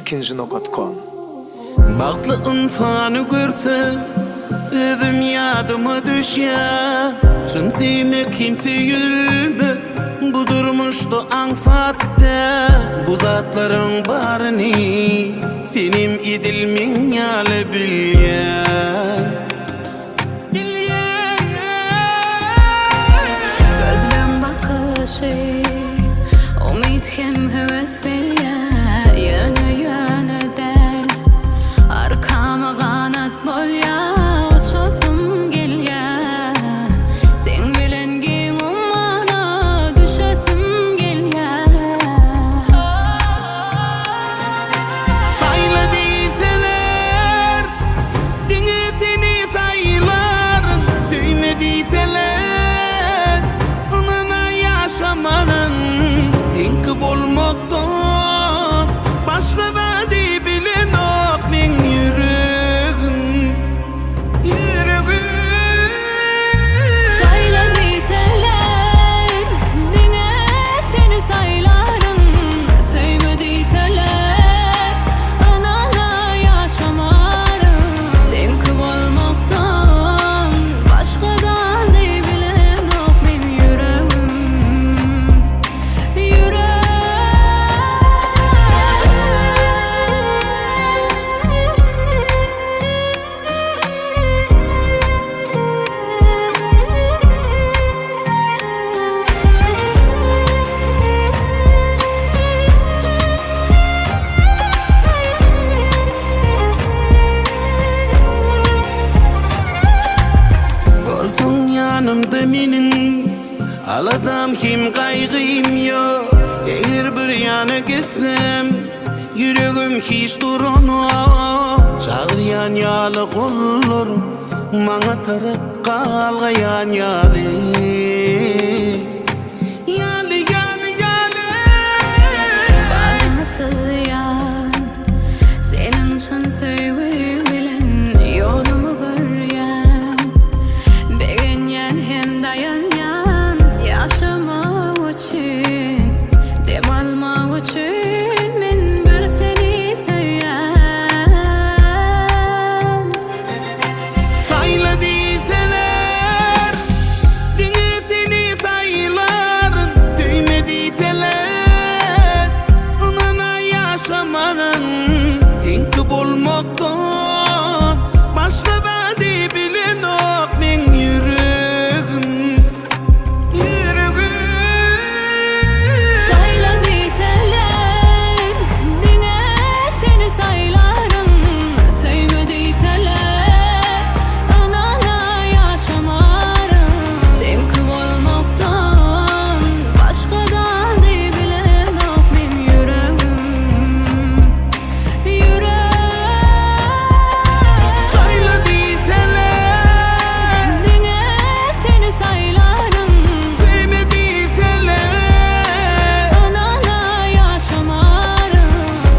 Ilkinji nokat kom. Bagtly ynsany görsem, özüm ýadyma düşýär. Çyn söýmek hem söýülmek bu durmuşda aňsat däl. Bu zatlaryň baryny senem edil meň ýaly bilýäň. Bilýäň. Gözleň bakyşy umyt hem höwes berýär, ýöne ýöne däl. Arkama ganat bolýar, uçasym gelýär. Seň bilen giň ummana düşesim gelýär. Saýla diýseler, diňe seni saýlaryn. Söýme diýseler, ynana ýaşamaryn. Seňki bolmakdan başga zady bilenok meň ýüregim, ýüregim. Saýla diýseler, diňe seni saýlaryn. Söýme diýseler, ynana ýaşamaryn. Seňki bolmakdan başga zady bilenok meň ýüregim, ýürek. Bolsaň ýanymda meniň aladam hem gaýgym ýok. Eger bir ýana gitsem, ýüregim hiç duranok. Çagyrýan ýaly gollarym maňa tarap galgaýan ýaly. Ýaly, ýaly, ýaly. Baryňy syzýan, seniň çyn söýgüň bilen ýolumy görýän. Begenýän hem daýanýan ýaşamak üçin, dem almak üçin men bir seni söýýän. Saýla diýseler, diňe seni saýlaryn. Söýme diýseler, ynana ýaşamaryn. Seňki bolmakdan başga zady bilenok meň ýüregim, ýüregim. Saýla diýseler, diňe seni saýlaryn. Söýme diýseler, ynana ýaşamaryn. Seňki bolmakdan başga zady bilenok meň ýüregim, ýürek. Saýla diýseler, Diňe seni saýlaryn. Söýme diýseler, Ynana ýaşamaryn.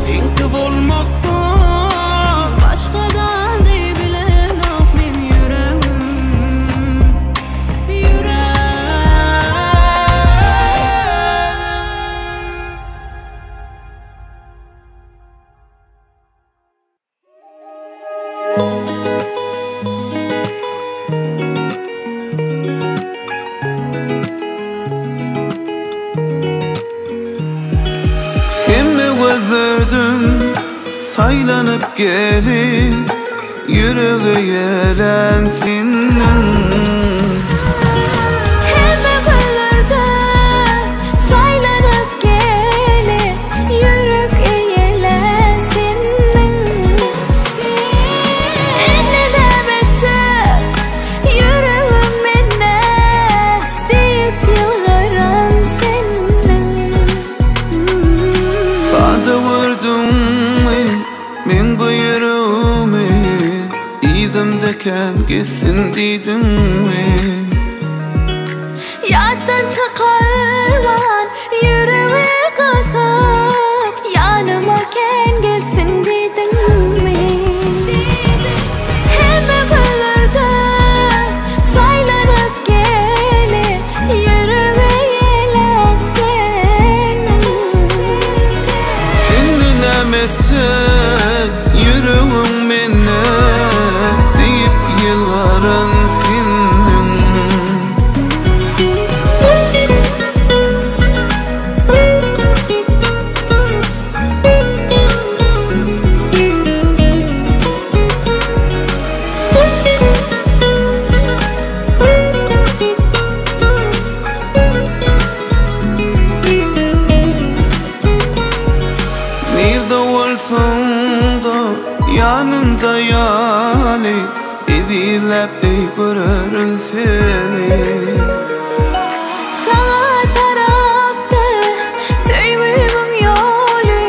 Seňki bolmakdan Başga zady bilenok meň ýüregim, ýürek. Hemme gözlerden saýlanyp gelip, ýürege ýelen seniň. Hemme gözlerden saýlanyp gelip, ýürek eýelän seniň. Indi nämetjek ýüregim mende diýip ýylgyran seniň. Sada gördüňmi meň bu ýüregimi, yzymda kän gitsin diýdiňmi? Ýatdan çykarman ýüregi gysyp, ýanyma kän gelsin diýdiňmi? Hemme gözlerden saýlanyp gelip, ýüregi eýelän seniň. Indi näme etsem ýylgaran seniň. Nirde bolsaň-da ýanymda ýaly, Ezizläp eý görerin seni. Saňa tarapdyr söýgümiň ýoly,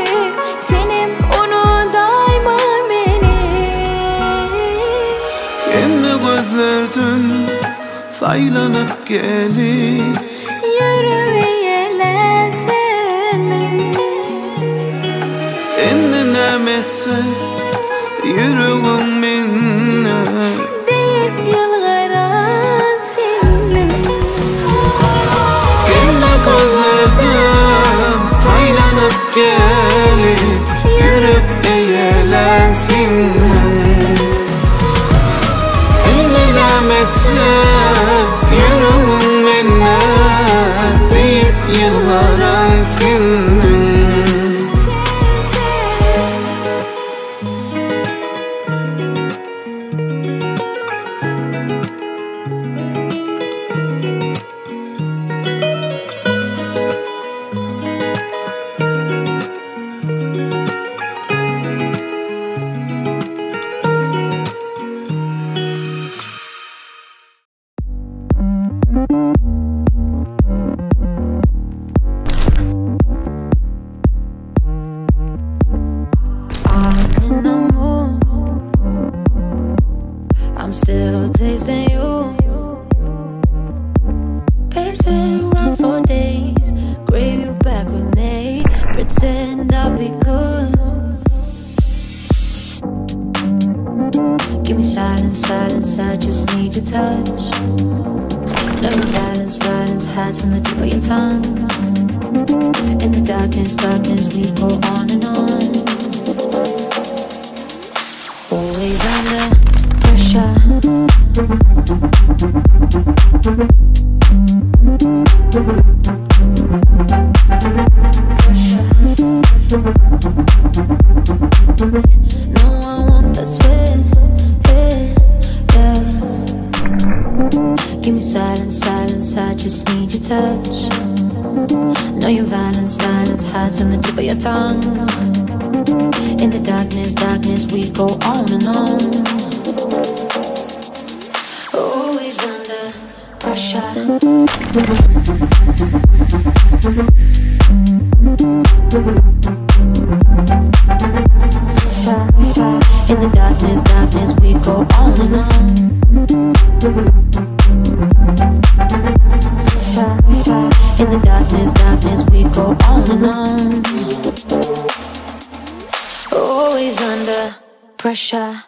Senem unudaýma meni. Hemme gözlerden saýlanyp gelip. Ýüregi ýelän seniň. Indi näme etsek ýüregiň mende. Diýip ýylgyran seniň. Hemme gözlerden saýlanyp gelip, Ýürek eýelän seniň. Indi näme etsek ýüregiň mende, Diýip ýylgyran seniň. I'm in the mood. I'm still tasting you. Pacing around for days. Crave you back with me. Pretend I'll be good. Give me silence, silence. I just need your touch. No violence, violence hides on the tip of your tongue. In the darkness, darkness, we go on and on. Always under pressure. No, I want that sweat, yeah. Give me silence, silence, I just need your touch. Know your violence, violence hides on the tip of your tongue. In the darkness, darkness, we go on and on. Always under pressure. In the darkness, darkness, we go on and on. In the darkness, darkness, we go on and on. Always under pressure.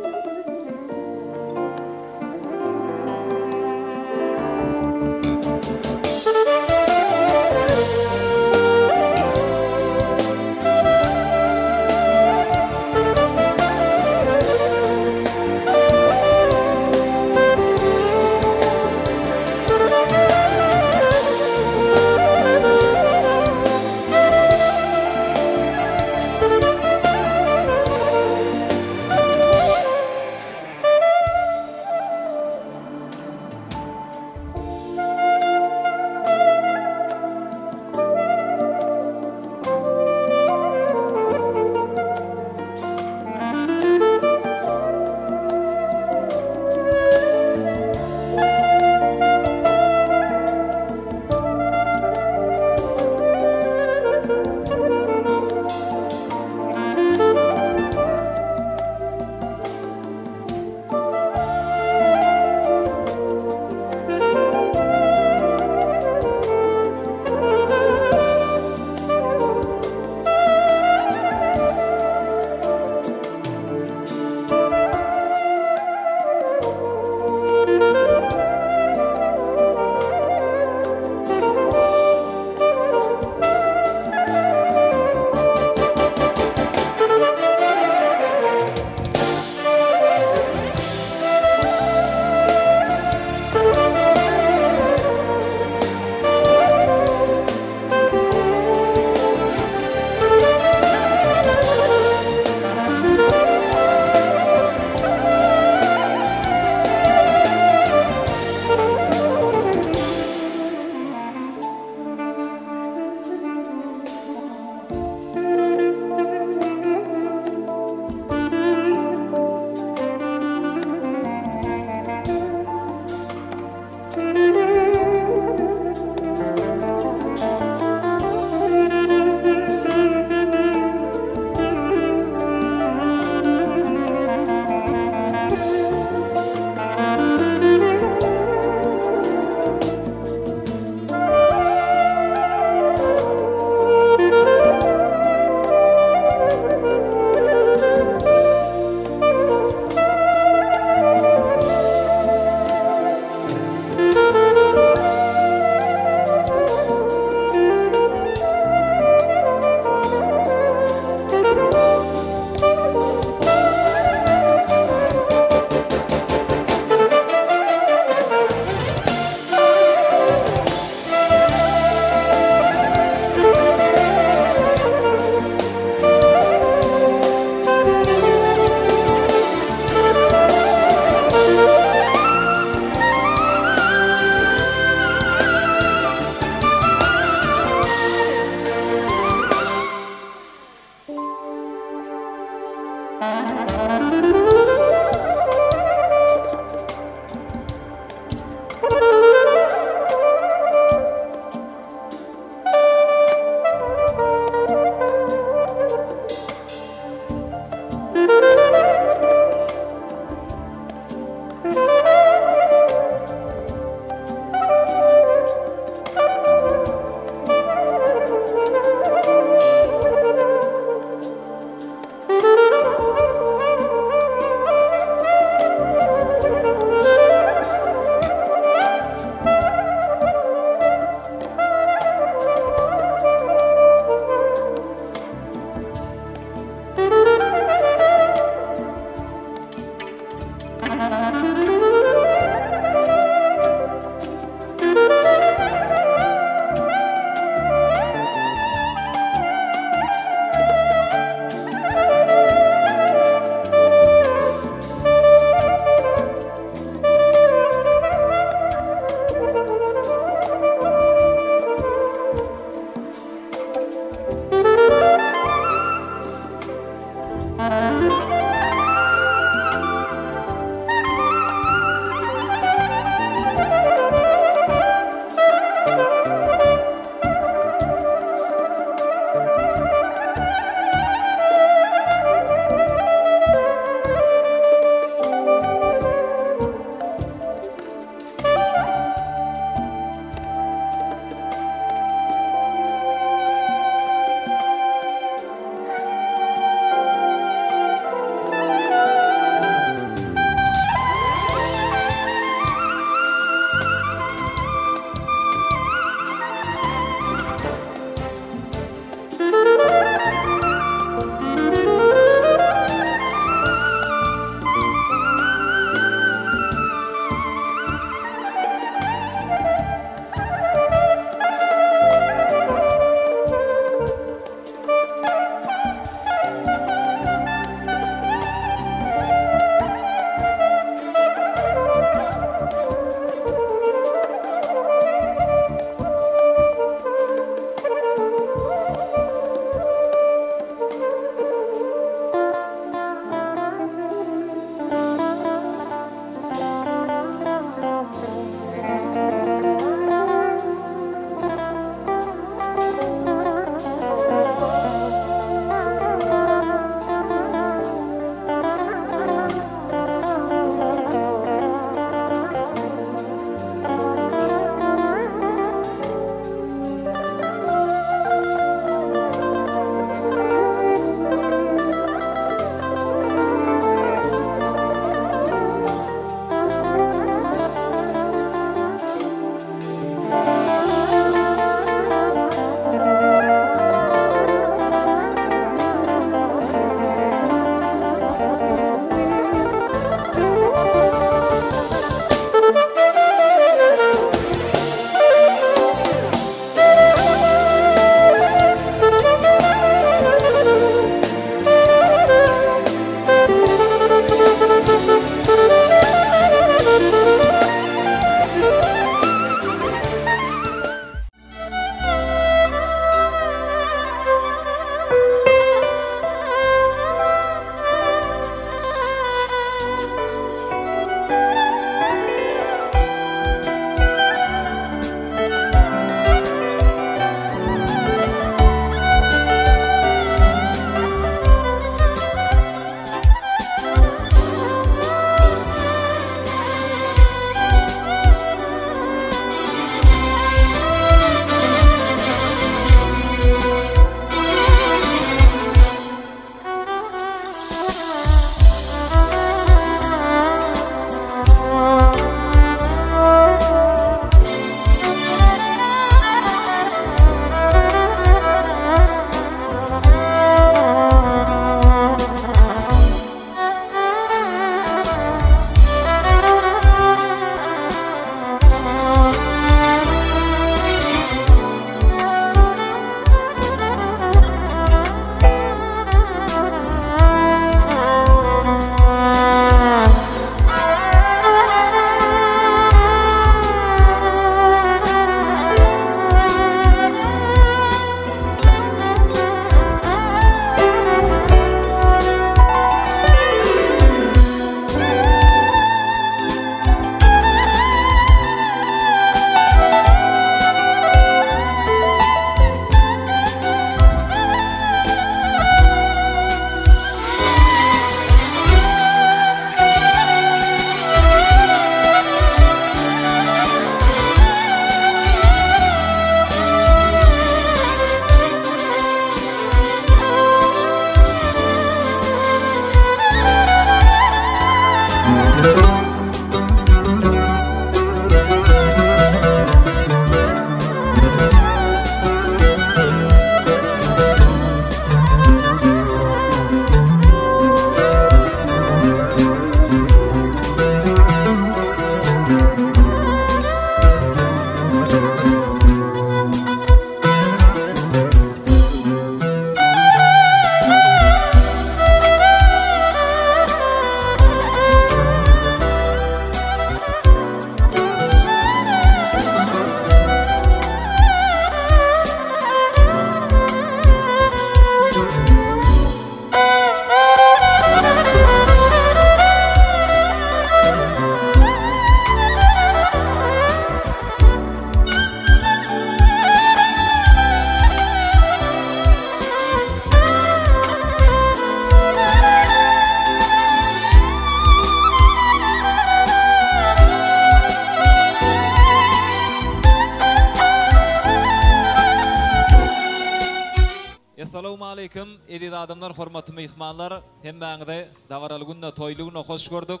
Essalawmaleýkim eziz adamlar hormatly myhmanlar hemmäňizi dabaraly günde toýly günde hoş gördük.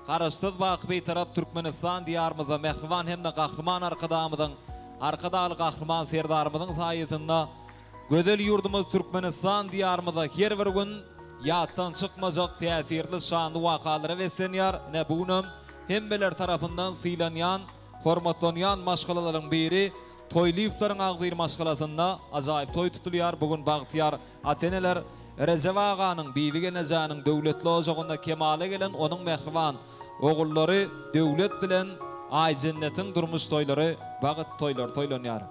Garaşsyz baky Bitarap Türkmenistan diýarymyzda mähriban hem-de Gahryman Arkadagymyzyň Arkadagly Gahryman Serdarymyzyň saýasynda gözel ýurdumyz Türkmenistan diýarymyzda her bir gün ýatdan çykmajak täsirli şanly wakalara beslenýär. Ine bu günem hemmeler tarapyndan sylanýan, hormatlanýan maşgalalaryň biri Toýlyýewleriň agzybir maşgalasynda ajaýyp toý tutulýar. Bu gün bagtyýar ata-eneler Rejep aganyň, Bibi gelnejäniň döwletli ojagynda kemala gelen onuň mähriban ogullary Döwlet bilen Aýjennetiň durmuş toýlary, bagyt toýlary toýlanýar.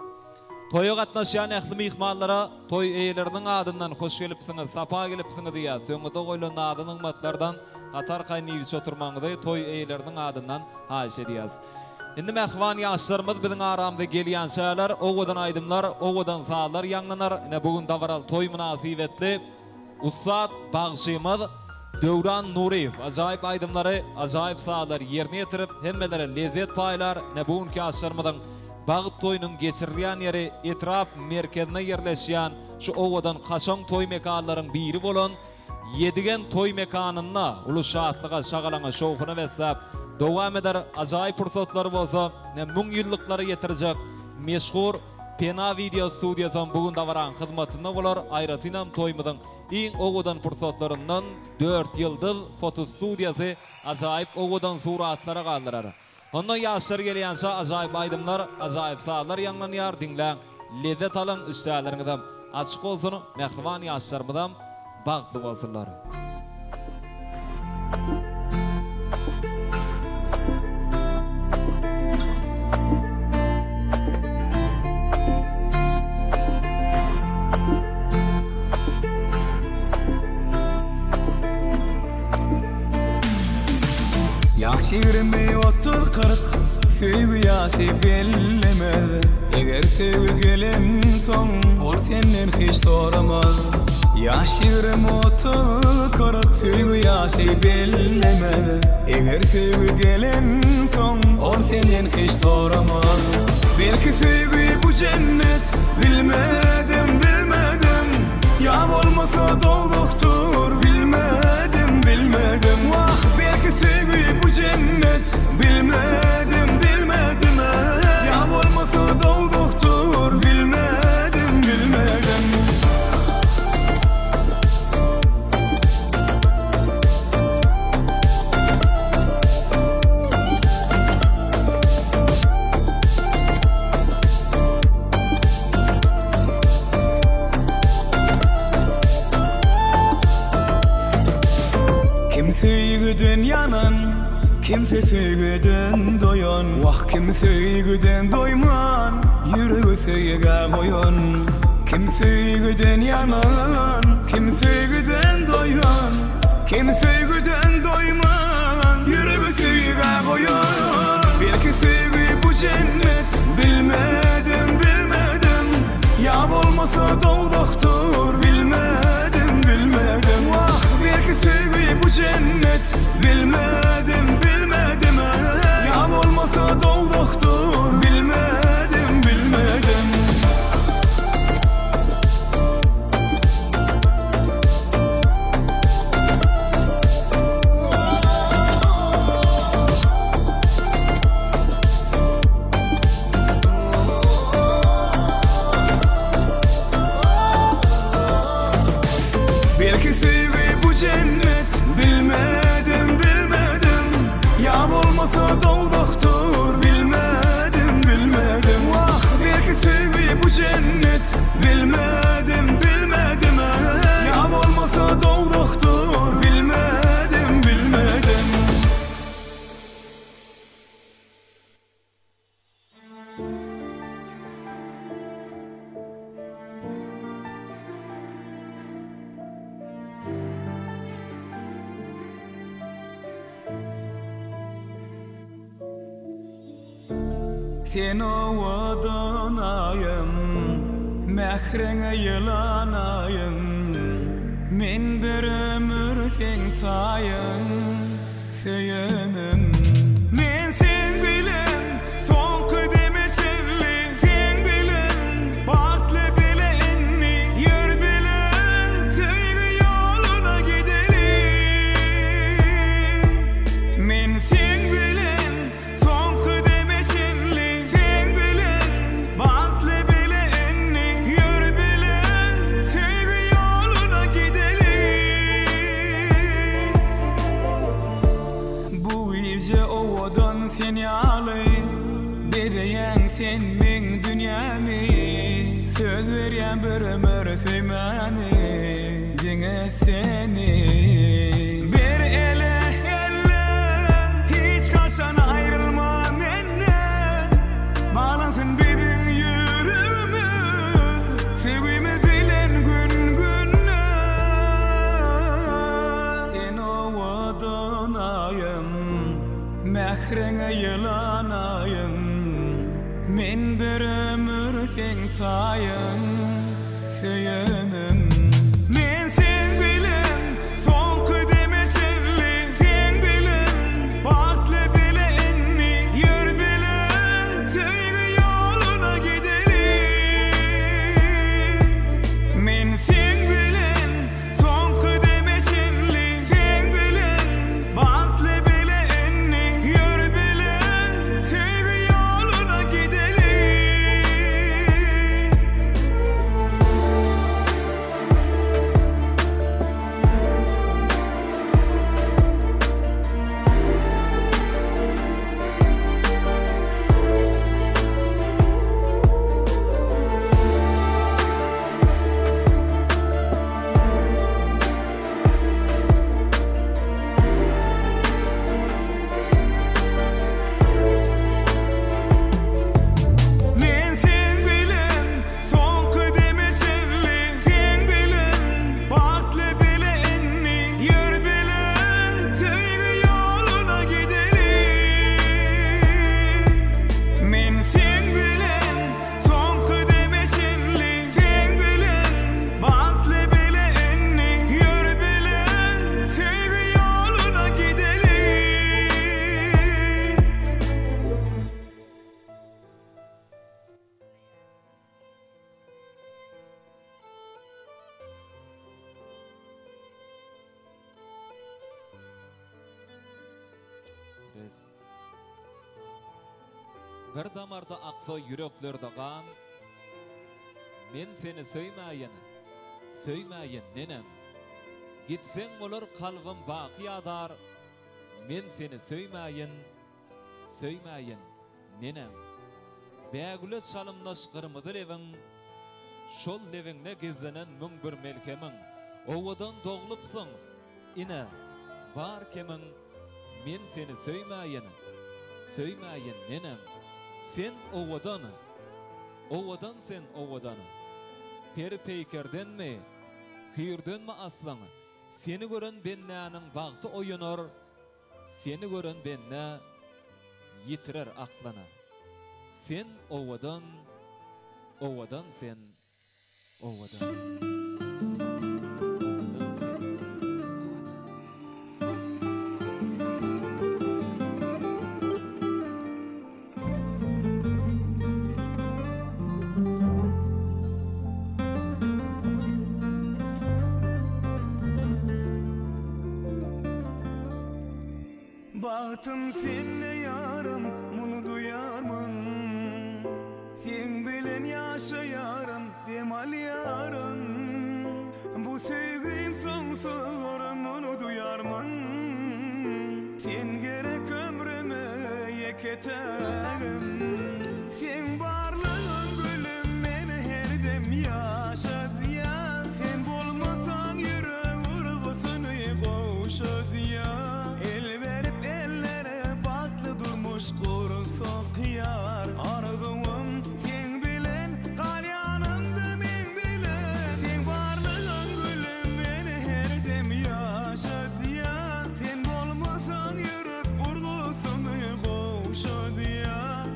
Toýa gatnaşýan ähli myhmanlara toý eýeleriniň adyndan hoş gelipsiňiz, sapa gelipsiňiz diýýäs. Öňüňizde goýlan nazy-nygmatlardan gaty arkaýyn iýip-içip oturmagyňyzy toý eýeleriniň adyndan haýyş edýäs. Indi mähriban ýaşlarymyz biziň aramyza gelýänçäler owadan aýdymlar, owadan sazlar ýaňlanar. Ine bu gün dabaraly toý mynasybetli ussat bagşymyz Döwran Nuryýew ajaýyp aýdymlary, ajaýyp sazlary ýerine ýetirip, hemmelere lezzet paýlar. Ine bu günki ýaşlarymyzyň bagt toýunyň geçirilýän ýeri etrap merkezinde ýerleşýän şu owadan kaşaň toý mekanlaryň biri bolan Ýedigen toý mekanynda uly şatlyga, şagalaňa, şowhuna besläp dowam eder. Ajaýyp pursatlary bolsa müňýyllyklara ýetirjek meşhur Pena wideo studiýasam bu gün dabaraň hyzmatynda bolar. Aýratynam toýumyzyň iň owadan pursatlaryndan Dörtýyldyz fotostudiýasy ajaýyp owadan suratlara galdyrar. Onda ýaşlar gelýänçä ajaýyp aýdymlar, ajaýyp sazlar ýaňlanýar, diňläň, lezzet alyň, işdäleriňizem açyk bolsun, mähriban ýaşlarymyzam bagtly bolsunlar. Ýaş 20, 30, 40, söýgi ýaşy bellemez. Eger söýgi gelensoň, ol senden hiç soramaz. Ýaş 20, 30, 40, söýgi ýaşy bellemez. Eger söýgi gelensoň, ol senden hiç soramaz. Belki söýgi bu jennet, bilmedim, bilmedim. Ýa bolmasa dowzahdyr, bilmedim, bilmedim. Wah, belki söýgi bu jennet, bilmedim, bilmedim. Ýa bolmasa dowzahdyr, bilmedim, bilmedim. Kim söýgüden ýanan, kimse söýgüden doýan Wah kim söýgüden doýman, ýüregi söýgä goýan Kim söýgüden ýanan, kim söýgüden doýan Kim söýgüden doýman, ýüregi söýgä goýan Belki söýgi bu jennet, bilmedim, bilmedim Ýa bolmasa dowzahdyr, bilmedim, bilmedim Wah, belki söýgi bu jennet, bilmedim, bilmedim Ýa bolmasa dowzahdyr, bilmedim, bilmedim. Belki söýgi bu jennet, bilmedim, bilmedim Ýa bolmasa dowzahdyr, bilmedim, bilmedim Wah, belki söýgi bu jennet, bilmedim, bilmedim Ýa bolmasa dowzahdyr, bilmedim, bilmedim. Sen owadan aýym, mähriňe ýylanaýyn, Men bir ömür seň taýyň, söýenim. Men seň bilen soňky deme çenli, Seň bilen bagtly bile indi, ýör bile. bir ömür söýmäni diňe seni. Ber ele elleň hiç haçan aýrylma menden Baglansyn biziň ýüregimiz söýgimiz bilen gün günden. Sen owadan aýym mähriňe ýylanaýyn Men bir ömür seň taýyň söýenim. Men seň bilen soňky deme çenli seň bilen bagtly bile indi ýör bile söýgi ýoluna gideli. Men seň bilen soňky deme çenli seň bilen bagtly bile indi ýör bile söýgi ýoluna gideli. Men seň bilen soňky deme çenli seň bilen bagtly bile indi ýör bile söýgi ýoluna gideli. Men seň bilen soňky deme çenli seň bilen bagtly bile indi ýör bile söýgi ýoluna gideli. Res. Bir damarda aksa ýüreklerde gan, Men seni söýmäýin, söýmäýin neneň? Gitseň bolar kalbym baky ýadar, Men seni söýmäýin, söýmäýin neneň? Bägüle çalymdaş gyrmyzy lebiň, Şol lebiňde gizlenen 1001 melhemiň, Owadan doglupsyň, ine, bar kemiň, Men seni söýmäýin, söýmäýin neneň? Sen owadan, owadan sen owadan, Peri-peýkerdenmi, hüýrdenmi aslyň, Seni gören bendäniň bagty oýanar, Seni gören bende ýitirer aklyny. Sen owadan, owadan sen owadan. Owadan sen owadan. Bagtym sende ýarym, muny duýarmyň? Seň bilen ýaşaýaryn, dem alýaryn. Bu söýgim soňsuzdyr, muny duýarmyň? Sen gerek ömrüme ýeke tägim. Seň barlygyň gülüm meni her dem ýaşadýar. Sen bolmasaň ýürek urgusyny gowşadýar. El berip ellere bagtly durmuş gursak ýar. Arzuwym seň bilen galýanymda meň bilen. Seň barlygyň gülüm meni her dem ýaşadýar. Sen bolmasaň ýürek urgusyny gowşadýar.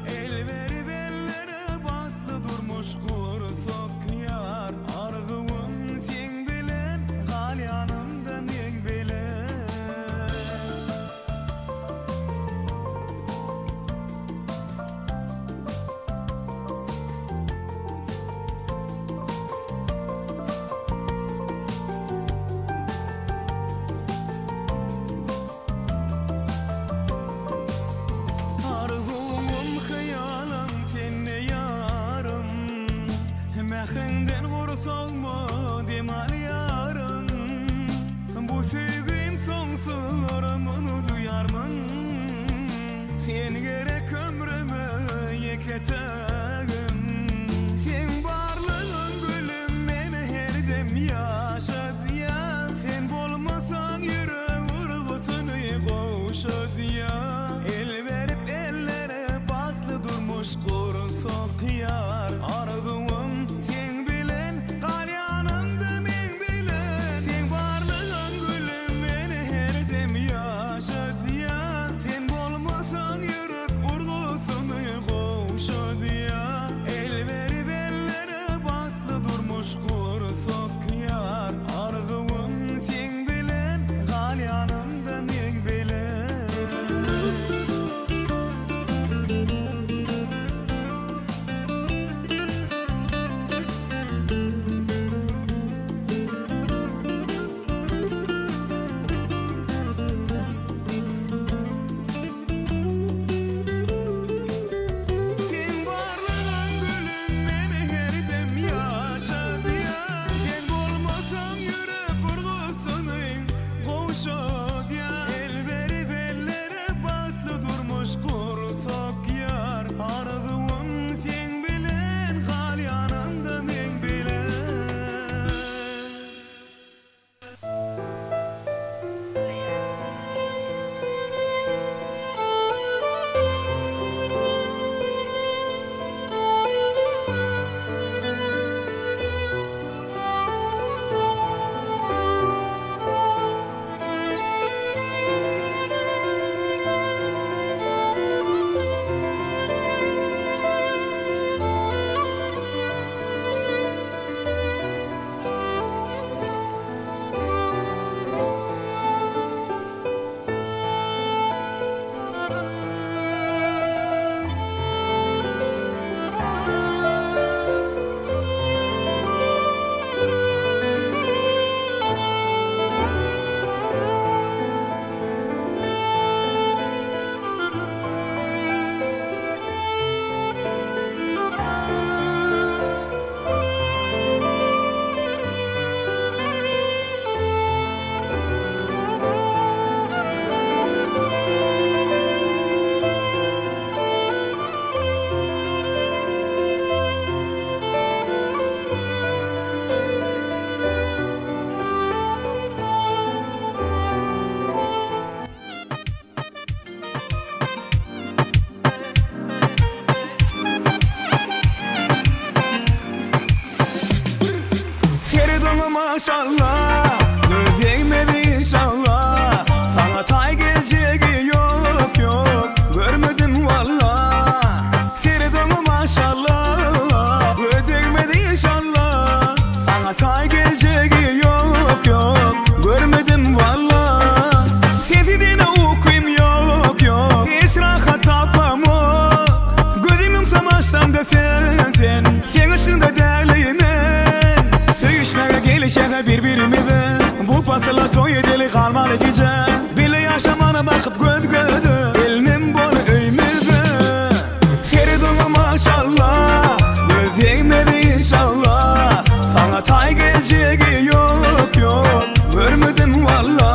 maşallah Göz degmedi inşallah Saňa taý geljegi ýok ýok Görmedim walla Seret oňa maşallah Göz degmedi inşallah Saňa taý geljegi ýok ýok Görmedim walla Sensizine ukym ýok ýok Hiç rahat tapamok Gözüm ýumsam açsam-da sen sen Seň yşgyňda däli men Söýüşmäge gelişene bir-birimize Bu pasyla toý edeli galmaly gije Bile ýaşamana bakyp göz göze Gelnim bol öýmüze Seret oňa maşallah Göz degmedi inşallah Saňa taý geljegi ýok ýok Görmedim walla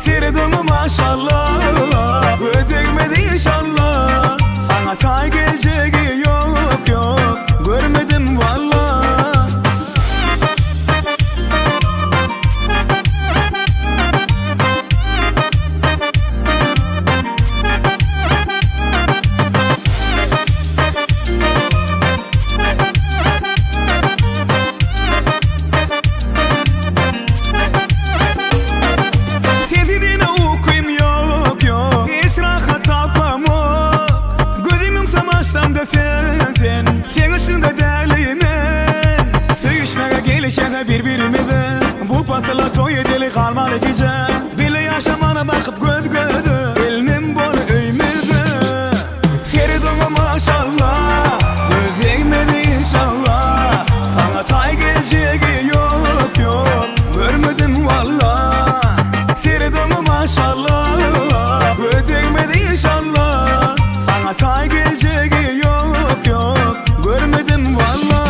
Seret oňa maşallah Göz degmedi inşallah Saňa taý geljegi ýok ýok Görmedim walla. Sensiz ýene ukym ýok ýok Hiç rahat tapamok Gözüm ýumsam açsam-da sen sen Seň yşgyňda däli men Söýüşmäge gelişene bir-birimize Bu pasyla toý edeli galmaly gije Bile ýaşamana bakyp göz göze Gelnim bol öýmüze Seret oňa maşallah Göz degmedi inşallah Saňa taý geljegi ýok ýok Görmedim walla Seret oňa maşallah Göz degmedi inşallah Saňa taý geljegi ýok ýok Görmedim walla.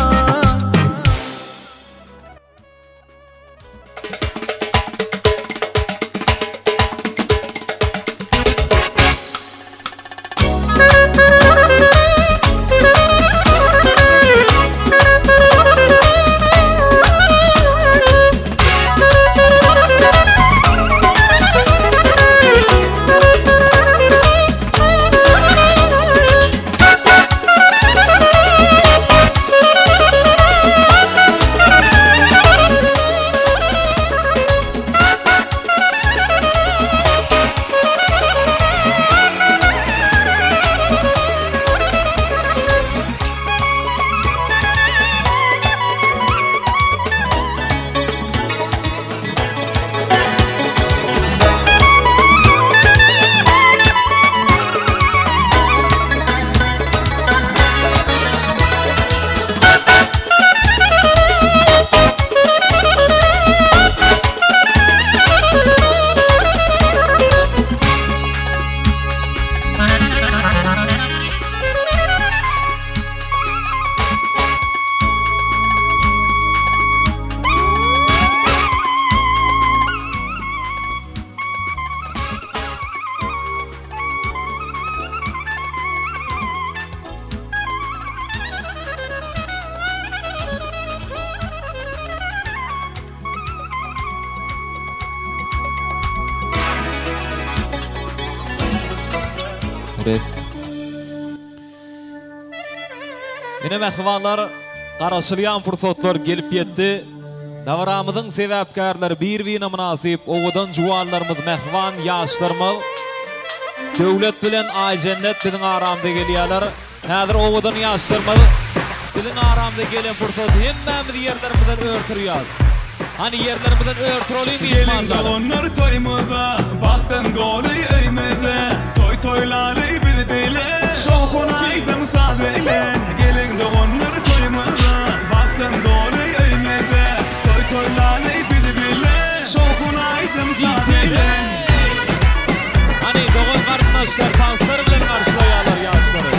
Res. Ine mähribanlar, garaşylýan pursatlar gelip ýetdi. Dabaramyzyň sebäpkärleri bir-birine mynasyp owadan juwanlarymyz, mähriban ýaşlarymyz Döwlet bilen Aýjennet biziň aramyza gelýärler. Häzir owadan ýaşlarymyz biziň aramyza gelen pursat hemmämiz ýerlerimizden ör turýas. Hany ýerlerimizden ör turalyň Geliň myhmanlar. doganlar toýumyza, bagtdan doly öýmüze, Toý toýlaly biz bile, şowhun aýdym saz bilen. Geliň doganlar toýumyza, bagtdan doly öýmüze, Toý toýlaly biz bile, şowhun aýdym saz bilen. Hany dogan garyndaşlar tanslar bilen garşylaýarlar ýaşlary.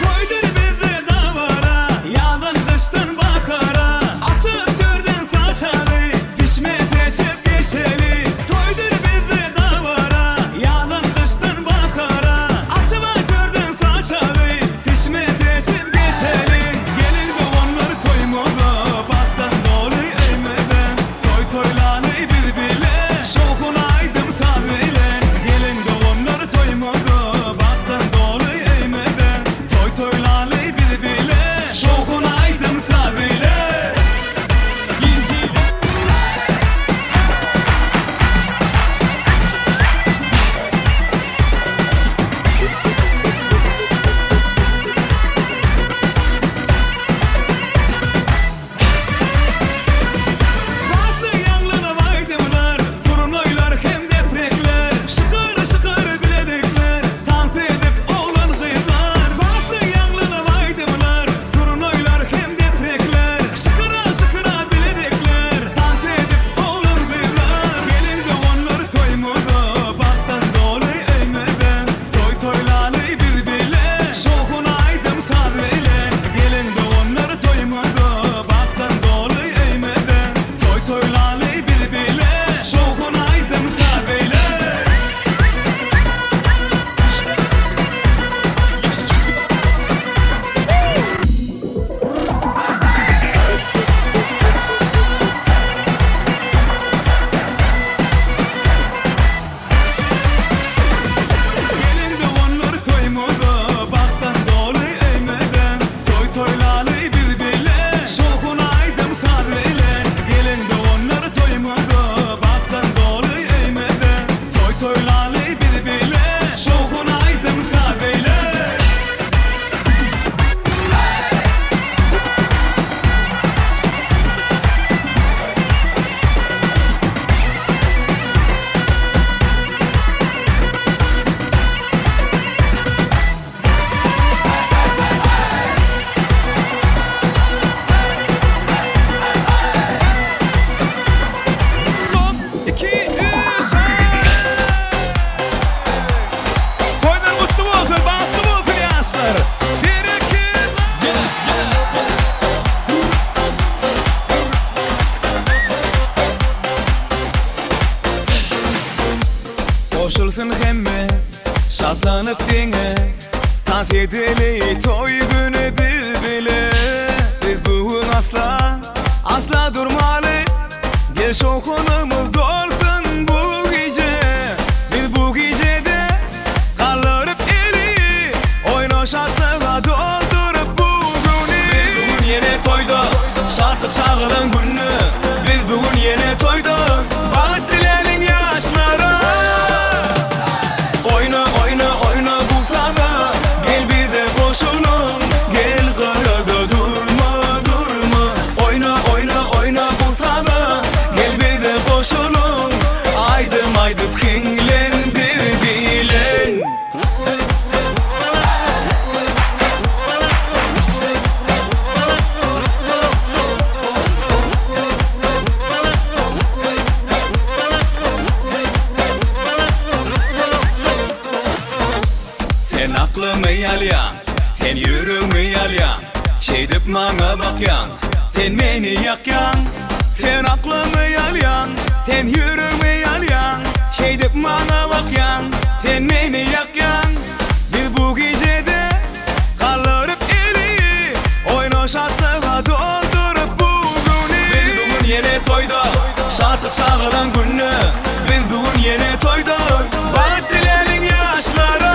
Toýdur bizde dabara, ýazdan gyşdan bahara, Açyp törden saçagy, pişme seçip geçeli. Toýdur bizde dabara, ýazdan gyşdan bahara, Açyp törden saçagy, pişme seçip geçeli. toýlaly biz bile, Şowhun aýdym saz beýle. Son, iki, üç, hey! Toýlar gutly bolsun, bagtly bolsun ýaşlar! Berekella! Goşulsyn hemme, şatlanyp deňe, Tans edeli toý güni biz bile. Biz bu gün asla, asla durmaly, Gel şowhunymyz dolsun bu gije. Biz bu gijede galdyryp eli, Oýna şatlyga dolduryp bu güni. Biz bu gün ýene toýda, şatlyk şagalaň güni. Biz bu gün ýene toýda, Bagt diläliň ýaşlara. Oýna, oýna, oýna bu saza, Gel bize goşulyň, gel gyrada durma, durma. Oýna, oýna, oýna bu saza, Gel bize goşulyň, Aýdym aýdyp hiňlen biz bilen. Sen aklymy alýaň, sen ýüregimi alýaň, Şeýdip maňa bakýaň, sen meni ýakýaň. Sen aklymy alýaň, sen ýüregimi alýaň, Şeýdip maňa bakýaň, sen meni ýakýaň. Biz bu gijede galdyryp eli, Oýna şatlyga dolduryp bu güni. Biz bu gün ýene toýda, şatlyk şagalaň güni. Biz bu gün ýene toýda, bagt diläliň ýaşlara.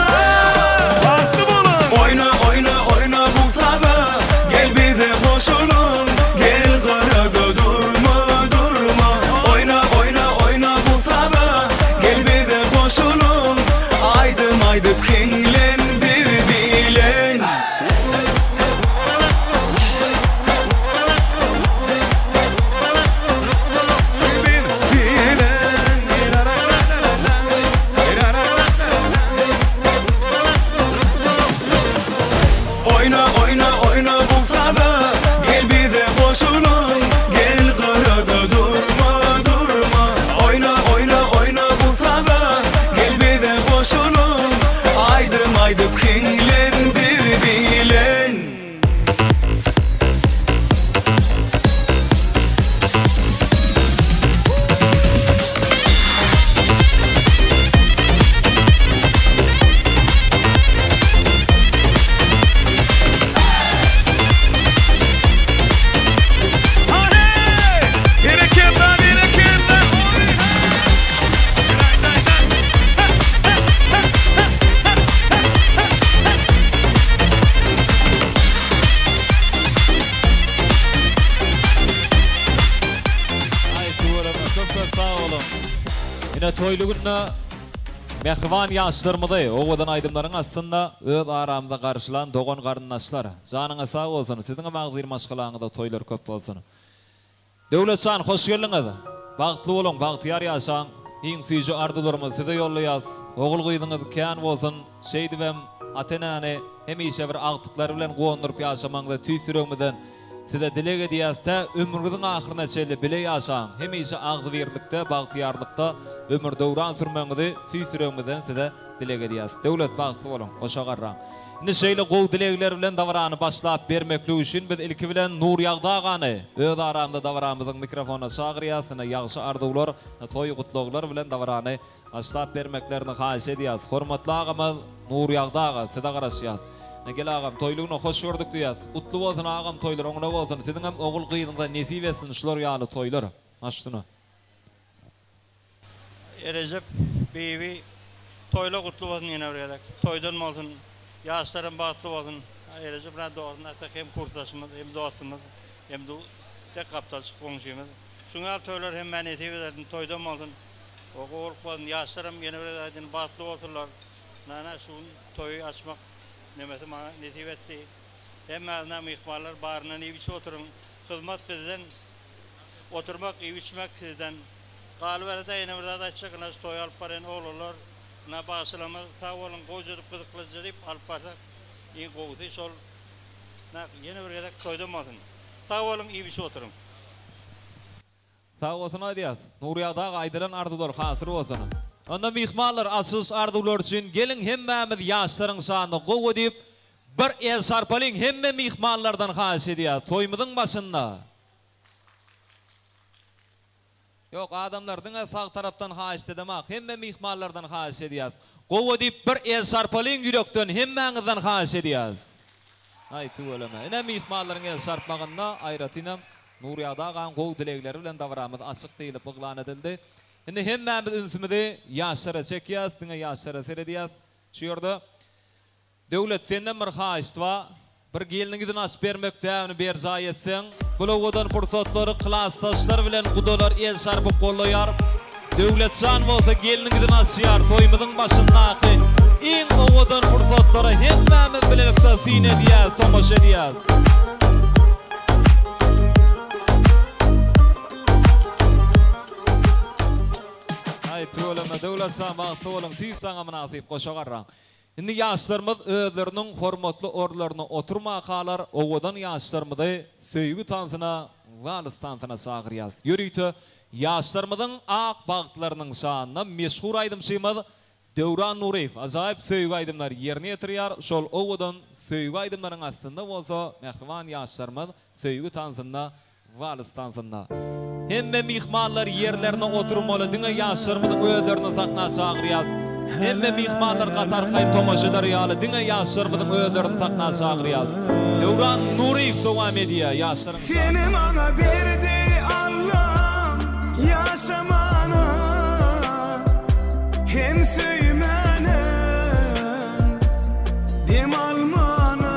Bagtly boluň! Oýna, oýna, oýna bu saza, Gel bize goşulyň, gel gyrada durma, durma. Oýna, oýna, oýna bu saza, Gel bize goşulyň, Aýdym aýdyp hiňlen biz bilen. Biz bilen. Oýna, oýna, oýna bu saza, Gel bize goşulyň, gel gyrada durma, durma. Oýna, oýna, oýna bu saza, Gel bize goşulyň, Aýdym aýdyp hiňlen biz bilen. Berekella, berekella! Aý tüweleme köp köp sag boluň. Ine toýly günde mähriban ýaşlarymyzy owadan aýdymlaryň astynda öz aramyzda garşylan dogan garyndaşlar. Janyňyz sag bolsun, siziňem agzybir maşgalaňyzda toýlar köp bolsun. Döwletjan hoş geldiňiz. Bagtly boluň, bagtyýar ýaşaň. Iň süýji arzuwlarymyzy size ýollaýas. Ogul gyzyňyz kän bolsun. Şeýdibem ata-enäni hemişe bir agtyklary bilen guwandyryp ýaşamagyňyzy tüýs ýüregimizden size dileg edýäs. Tä ömrüňiziň ahyryna çenli bile ýaşaň. Hemişe agzybirlikde, bagtyýarlykda ömür-döwran sürmegiňizi tüýs ýüregimizden size dileg edýäs. Döwlet bagtly boluň, goşa garraň. Indi şeýle gowy dilegler bilen dabarany başlap bermeklik üçin biz ilki bilen Nurýagdy agany öz aramyzda dabaramyzyň mikrofonyna çagyrýas. Ine ýagşy arzuwlar, toý gutlaglar bilen dabarany başlap bermeklerini haýyş edýäs. Hormatly agamyz Nurýagdy aga size garaşýas. Ine gel agam toýlugyna hoş gördük diýýäs. Gutly bolsun agam toýlar oňuna bolsun. Siziňem ogul gyzyňyza nesip etsin şular ýaly toýlar. Maşyna. Erejep Bibi toýla gutly bolsun ýene bir gezek. Toýdan bolsun. Ýaşlaram bagtly bolsun. Erejep bilen dogrusyny aýtsak hem kursdaşymyz, hem dostumyz, hem dek gapdalçyk goňşymyz. Şuň ýaly toýlar hemmä nesip edersin. Toýdan bolsun. O gowulyk bolsun. Ýaşlaram ýene bir gezek aýdýan bagtly bolsunlar. Nana şu gün toýy açmak nemesi maňa nesip etdi. Hemmäňiz myhmanlar baryndan iýip içip oturyň. Hyzmat bizden. Oturmak iýip içmek sizden. Galyberse-de ýene bir zat aýtjak ynha şu toýy alyp barýan oglanlar ynha bagşylarymyz sag boluň gowja edip gyzyklyja diýip alyp barsak iň gowusy şol ynha ýene bir gezek toýdan bolsun. Sag boluň iýip içip oturyň. Sag bolsun aýdýas. Nurýagdy aga aýdylan arzuwlar hasyl bolsun. Onda myhmanlar açylyş arzuwlary üçin geliň hemmämiz ýaşlaryň şanyna gowy diýip bir el çarpalyň hemme myhmanlardan haýyş edýäs toýumyzyň başynda. Ýok adamlar diňe sag tarapdan haýyşt edemak hemme myhmanlardan haýyş edýäs gowy diýip bir el çarpalyň ýürekden hemmäňizden haýyş edýäs. Aý tüweleme. Ine myhmanlaryň el çarpmagynda aýratynam Nurýagdy agaň gowy dilegleri bilen dabaramyz açyk diýlip yglan edildi. Indi hemmämiz ünsümizi ýaşlara çekýäs, diňe ýaşlara seredýäs. Şu ýerde Döwlet senden bir haýyşt bar. Bir gelniň ýüzüni açyp bermek däbini berjaý etseň. Bu owadan pursatlary klasdaşlar bilen gudalar el çarpyp gollaýar. Döwletjan bolsa gelniň ýüzüni açýar. Toýumyzyň başyndaky iň owadan pursatlara hemmämiz bilelikde syn edýäs, tomaşa edýäs. Aý tüweleme Döwletjan bagtly boluň tüýs saňa mynasyp goşa garraň. Indi ýaşlarymyz özleriniň hormatly orunlarynda oturmakalar owadan ýaşlarymyzy söýgi tansyna, wals tansyna çagyrýas. Ýörite ýaşlarymyzyň ak bagtlarynyň şanyna meşhur aýdymçymyz Döwran Nuryýew ajaýyp söýgi aýdymlary ýerine ýetirýär. Şol owadan söýgi aýdymlaryň astynda bolsa mähriban ýaşlarymyz söýgi tansynda Wals tansynda. Hemme myhmanlar ýerlerine oturmaly diňe ýaşlarymyzyň özlerini sahna çagyrýas. Hemme myhmanlar gaty arkaýyn tomaşa eder ýaly diňe ýaşlarymyzyň özlerini sahna çagyrýas. Döwran Nuryýew dowam edýär ýaşlaryň Seni şanyna. maňa berdi Allam ýaşamana hem söýmäne dem almana.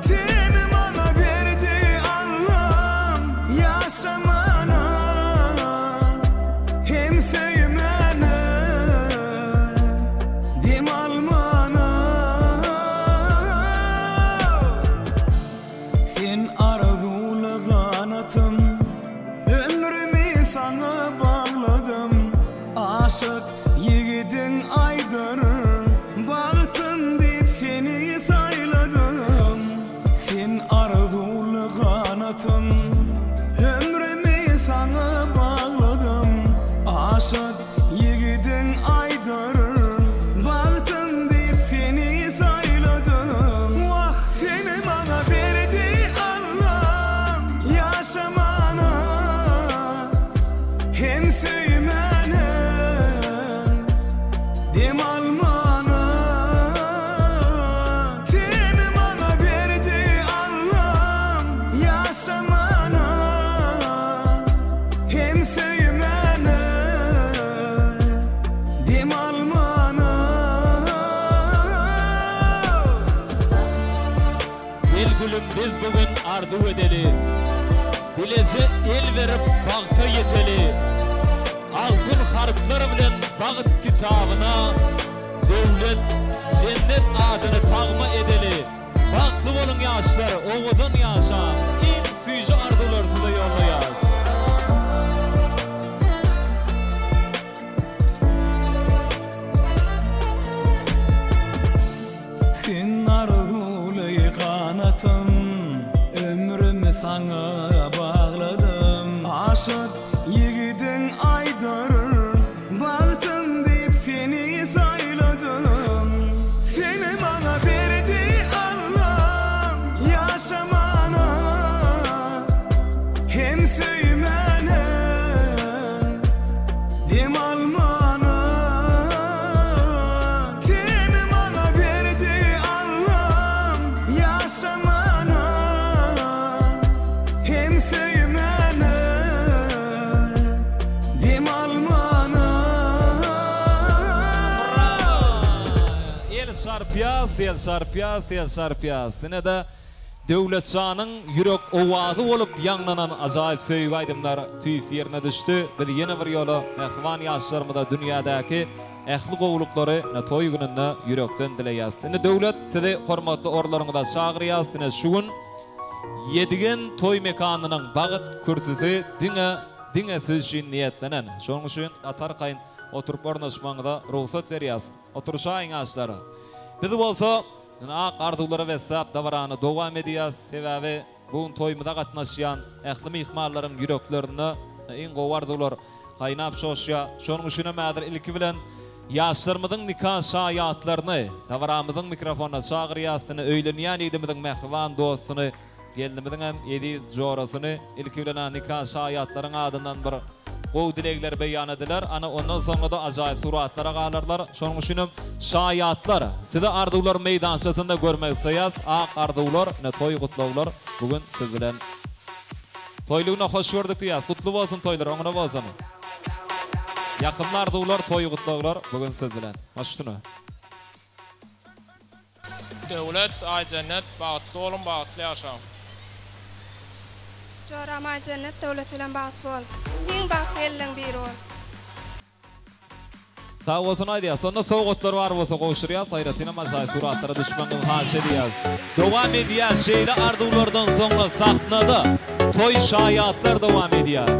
Seni maňa berdi Allam ýaşamana hem söýmäne dem almana. Sen arzuwly ganatym ömrümi saňa bagladym aşyk ýigidiň aýdyr bagtym diýip seni saýladym Sen arzuwly ganatym ömrümi saňa bagladym aşyk ýigidiň aýdyr bagtym diýip seni saýladym Wah seni maňa berdi Allam ýaşamana hem söýmäne dem almana Seni maňa berdi Allam ýaşamana hem söýmäne dem almana. Gel gülüm biz bu gün arzuw edeli, Bileje el berip bagta ýeteli. Altyn harplar bilen bagt kitabyna Döwlet, Jennet adyny tagma edeli. Bagtly boluň ýaşlar, owadan ýaşaň, iň süýji arzuwlary size ýollaýas. Sen arzuwly ganatym, ömrümi saňa bagladym. Aşyk ýigidiň aýdyr bagtym diýip seni saýladym. Seni maňa berdi Allam ýaşamana hem söýmäne dem almana. Seni maňa berdi Allam ýaşamana hem söýmäne dem almana. El çarpýas, el çarpýas, el çarpýas. Ine-de. Döwletjanyň ýürek owazy bolup ýaňlanan ajaýyp söýgi aýdymlar tüýs ýerine düşdi. Biz ýene bir ýola mähriban ýaşlarymyza dünýädäki ähli gowulyklary ine toý gününde ýürekden dileýäs. Indi Döwlet sizi hormatly orunlaryňyza çagyrýas. Ine şu gün Ýedigen toý mekanynyň bagt kürsüsi diňe diňe siz üçin niýetlenen. Şonuň üçin gaty arkaýyn oturyp ornaşmagyňyza rugsat berýäs. Oturyşaýyň ýaşlar. Biz bolsa ine ak arzuwlara besläp dabarany dowam edýäs. Sebäbi bu gün toýumyza gatnaşýan ähli myhmanlaryň ýüreklerinde iň gowy arzuwlar gaýnap joşýar. Şonuň üçinem häzir ilki bilen ýaşlarymyzyň nika şaýatlaryny dabaramyzyň mikrofonyna çagyrýas. Ine öýlenýän ýigdimiziň mähriban dostuny Gelnimiziň hem eziz jorasyny ilki bilen-ä nika şaýatlaryň adyndan bir gowy dilegler beýan ediler, ana ondan soňra-da ajaýyp suratlara galarlar. Şonuň üçinem şaýatlar, sizi arzuwlar meýdançasynda görmek isleýäs. Ak arzuwlar, ine toý gutlaglar bu gün siz bilen. Toýlugyna hoş gördük diýýäs. Gutly bolsun toýlar, oňuna bolsun. Ýakymly arzuwlar, toý gutlaglar bu gün siz bilen. Baş üstüne. Döwlet, Aýjennet, bagtly boluň, bagtly ýaşaň. Joram Aýjennet Döwlet bilen bagtly bol. Iň bagtly gelleň biri bol. Sag bolsun aýdýas. Onda sowgatlar bar bolsa gowşurýas. Aýratynam ajaýyp suratlara düşmegiňizi haýyş edýäs. Dowam edýär şeýle arzuwlardan soňra sahnada toý şaýatlar dowam edýär.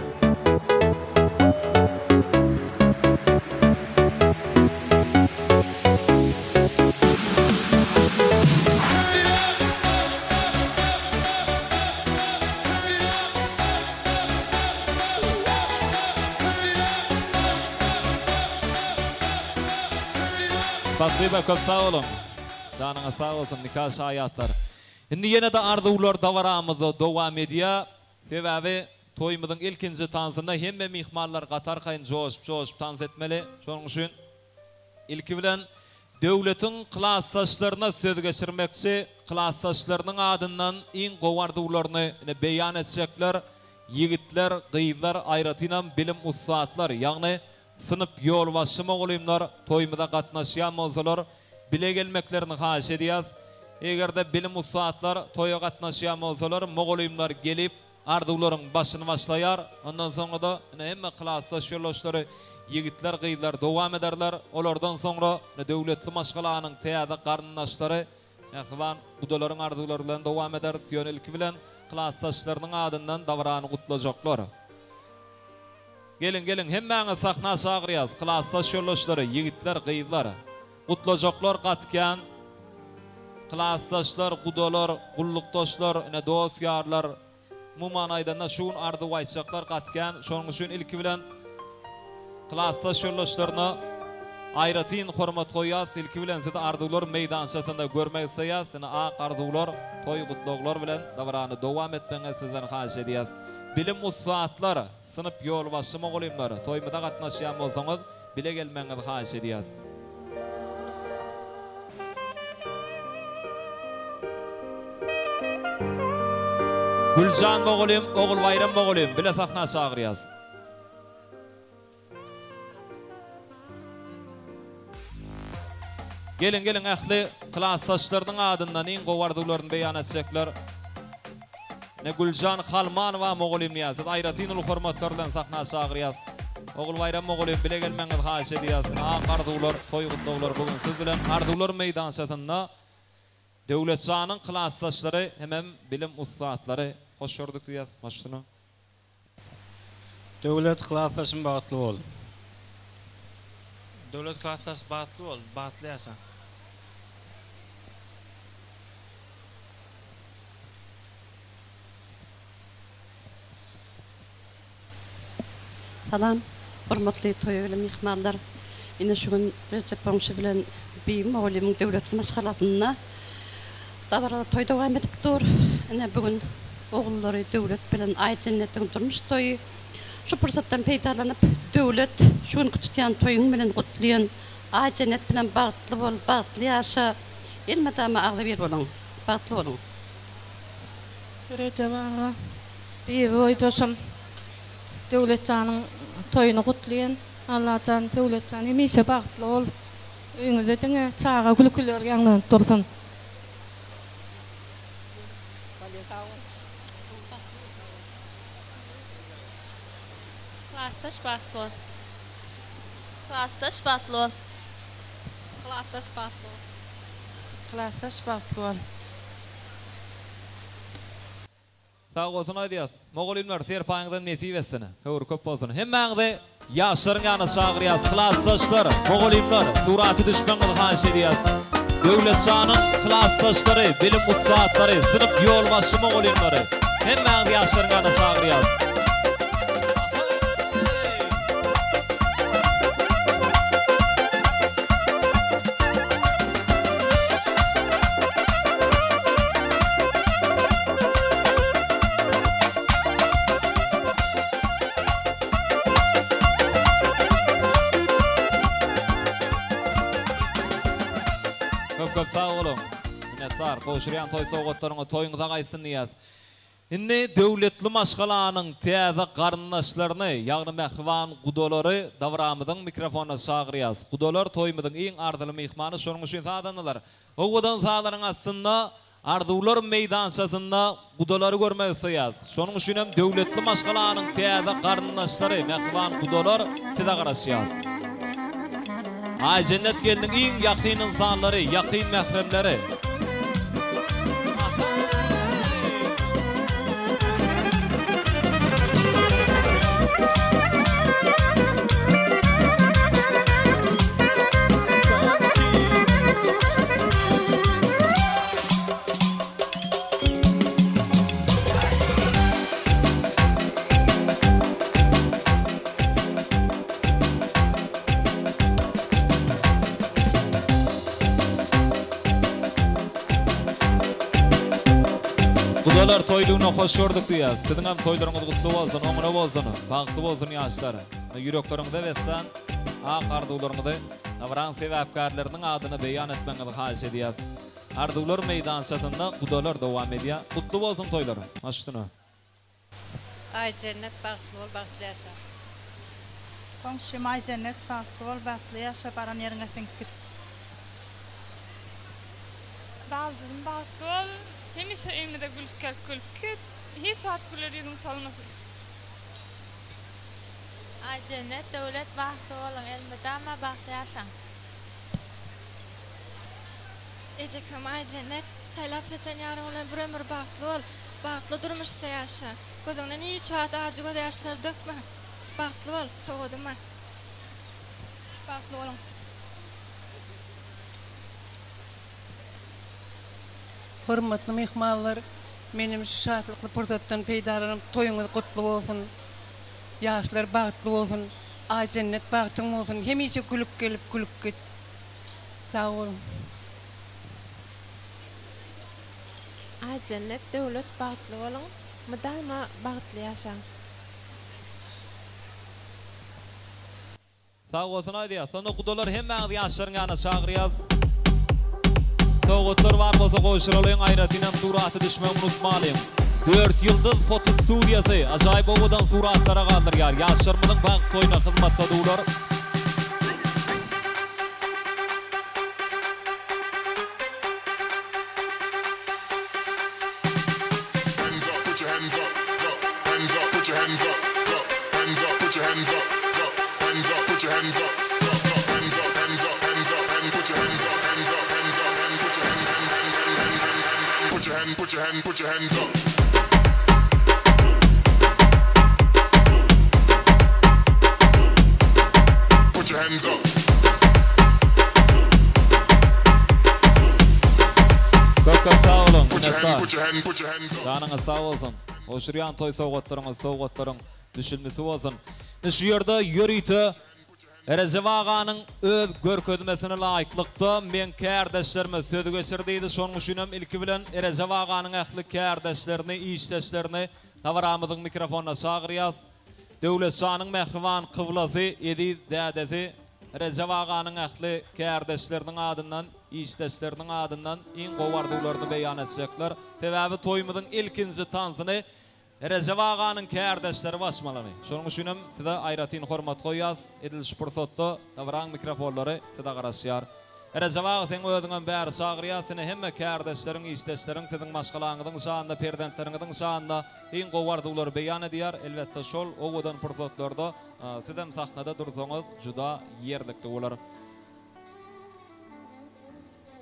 Spasiba köp sag boluň. Janyňyz sag bolsun nika şaýatlar. Indi ýene-de arzuwlar dabaramyzda dowam edýär. Sebäbi toýumyzyň ilkinji tansynda hemme myhmanlar gaty arkaýyn joşup-joşup tans etmeli. Şonuň üçin Ilki bilen, Döwletiň klasdaşlaryna söz geçirmekçi, klasdaşlarynyň adyndan iň gowy arzuwlaryny ine beýan etjekler, ýigitler, gyzlar, aýratynam bilim ussatlar, ýagny synp ýolbaşçy mugallymlar toýumyza gatnaşýan bolsalar, bile gelmeklerini haýyş edýäs. Eger-de bilim ussatlar toýa gatnaşýan bolsalar, mugallymlar gelip, Arzuwlaryň başyny başlaýar. Ondan soňra-da ine hemme klasdaş ýoldaşlary, ýigitler, gyzlar dowam ederler. Olardan soňra ine döwletli maşgalanyň täze garyndaşlary, mähriban gudalaryň arzuwlary bilen dowam ederis. Ýöne ilki bilen klasdaşlarynyň adyndan dabarany gutlajaklar. Geliň, geliň, hemmäňizi sahna çagyrýas, klasdaş ýoldaşlary, ýigitler, gyzlar. Gutlajaklar gaty kän. Klasdaşlar, gudalar, gullukdaşlar, ine dost-ýarlar, umuman aýdanda şu gün arzuw aýtjaklar gaty kän. Şonuň üçin ilki bilen klasdaş ýoldaşlaryna aýratyn hormat goýýas. Ilki bilen sizi arzuwlar meýdançasynda görmek isleýäs. Ine ak arzuwlar, toý gutlaglar bilen dabarany dowam etmegiňizi sizden haýyş edýäs. Bilim ussatlar, synp ýolbaşçy mugallymlar, toýumyza gatnaşýan bolsaňyz, Bile gelmegiňizi haýyş edýäs. Güljan mugallym, Ogulbaýram mugallym bile sahna çagyrýas. Geliň geliň ähli klasdaşlarynyň adyndan iň gowy arzuwlaryny beýan etjekler. Ine Güljan Halmanowa mugallym diýýär. Sizi aýratyn uly hormatlar bilen sahna çagyrýas. Ogulbaýram mugallym bile gelmegiňizi haýyş edýäs. Ine ak arzuwlar, toý gutlaglar bu gün siz bilen Arzuwlar meýdançasynda Döwletjanyň klasdaşlary hemem bilim ussatlary hoş gördük diýýäs. Baş üstüne. Döwlet klasdaşym bagtly bol. Döwlet klasdaş bagtly bol, bagtly ýaşa. Salam hormatly toýa gelen myhmanlar. Ine şu gün Rejep goňşy bilen Bibi mugallymyň döwletli maşgalasynda dabaraly toý dowam edip dur. Ine bu gün ogullary Döwlet bilen Aýjennetiň durmuş toýy. Şu pursatdan peýdalanyp Döwlet şu günki tutýan toýuň bilen gutlaýan. Aýjennet bilen bagtly bol, bagtly ýaşa. Elmydama agzybir boluň. Bagtly boluň. Rejep aga, Bibi boýdaşym Döwletjanyň toýuny gutlaýyn. Allajan Döwletjan hemişe bagtly bol. Öýüňizde diňe çaga gülküleri ýaňlanyp dursun. Sag bol. Klasdaş bagtly bol. Klasdaş bagtly bol. Klasdaş bagtly bol. Klasdaş bagtly bol. Sag bolsun aýdýas. Mugallymlar serpaýyňyzdan nesip etsin. Höwri köp bolsun. Hemmäňizi ýaşlaryň ýanyna çagyrýas. Klasdaşlar, mugallymlar surata düşmegiňizi haýyş edýäs. Döwletjanyň klasdaşlary, bilim ussatlary, synp ýolbaşçy mugallymlary hemmäňizi ýaşlaryň ýanyna çagyrýas. Köp köp sag boluň. Minnetdar. Gowşurýan toý sowgatlaryňyz toýuňyza gaýtsyn diýýäs. Indi döwletli maşgalanyň täze garyndaşlaryny, ýagny mähriban gudalary dabramyzyň mikrofonyna çagyrýas. Gudalar toýumyzyň iň arzyly myhmany, şonuň üçin sazandalar. Owadan sazlaryň astynda Arzuwlar meýdançasynda gudalary görmek isleýäs. Şonuň üçin hem döwletli maşgalanyň täze garyndaşlary, mähriban gudalar size garaşýas. Aýjennet gelniň iň ýakyn ynsanlary, ýakyn mähremleri. Gudalar toýlugyna hoş gördük diýýäs. Siziňem toýlaryňyz gutly bolsun, oňuna bolsun, bagtly bolsun ýaşlar. Ýürekleriňize beslan ak arzuwlaryňyzy dabaranyň sebäpkärleriniň adyna beýan etmegiňizi haýyş edýäs. Arzuwlar meýdançasynda gudalar dowam edýär. Gutly bolsun toýlar. Baş üstüne. Aýjennet bagtly bol bagtly ýaşa. Goňşym Aýjennet bagtly bol bagtly ýaşa baran ýeriňe siňip git. Baldyzym bagtly bol hemişe öýümize gülüp gelip gülüp git hiç wagt güler ýüzüň solmasyn. Aýjennet Döwlet bagtly boluň elmydama bagtly ýaşaň. Ejekam Aýjennet, saýlap seçen ýaryň bilen bir ömür bagtly bol, bagtly durmuşda ýaşa. Gözüňden hiç wagt ajy gözýaşlary dökme. Bagtly bol, sowadym bar. Bagtly boluň. Hormatly myhmanlar, menem şu şatlykly pursatdan peýdalanyp toýuňyz gutly bolsun, ýaşlar bagtly bolsun, Aýjennet bagtyň bolsun, hemişe gülüp gelip gülüp git. Sag boluň. Aýjennet Döwlet bagtly boluň mydama bagtly ýaşaň. Sag bolsun aýdýas. Sonda gudalar hemmäňizi ýaşlaryň ýanyna çagyrýas. Sowgatlar bar bolsa gowşuralyň aýratynam surata düşmegi unutmalyň. Dörtýyldyz foto studiýasy ajaýyp owadan suratlara galdyrýar. Ýaşlarymyzyň bagt toýuna hyzmatda dular. Köp köp sag boluň minnetdar. Janyňyz sag bolsun. Gowşurýan toý sowgatlaryňyz sowgatlaryň düşülmisi bolsun. Indi şu ýerde ýörite Rejep aganyň öz görkezmesine laýyklykda meň kärdeşlerime söz geçir diýdi. Şonuň üçinem ilki bilen Rejep aganyň ähli kärdeşlerini, işdeşlerini dabaramyzyň mikrofonyna çagyrýas. Döwletjanyň mähriban kyblasy, eziz dädesi Rejep aganyň ähli kärdeşleriniň adyndan, işdeşleriniň adyndan iň gowy arzuwlaryny beýan etjekler. Sebäbi toýumyzyň ilkinji tansyny Rejep aganyň kärdeşleri başmalany. Şonuň üçinem size aýratyn hormat goýýas. Edil şu pursatda dabaraň mikrofonlary size garaşýar. Rejep aga seň özüňem bäri çagyrýas seni hemme kärdeşleriň işdeşleriň siziň maşgalaňyzyň şanyna perzentleriňiziň şanyna iň gowy arzuwlary beýan edýär elbetde şol owadan pursatlarda sizem sahnada dursaňyz juda ýerlikli bolar.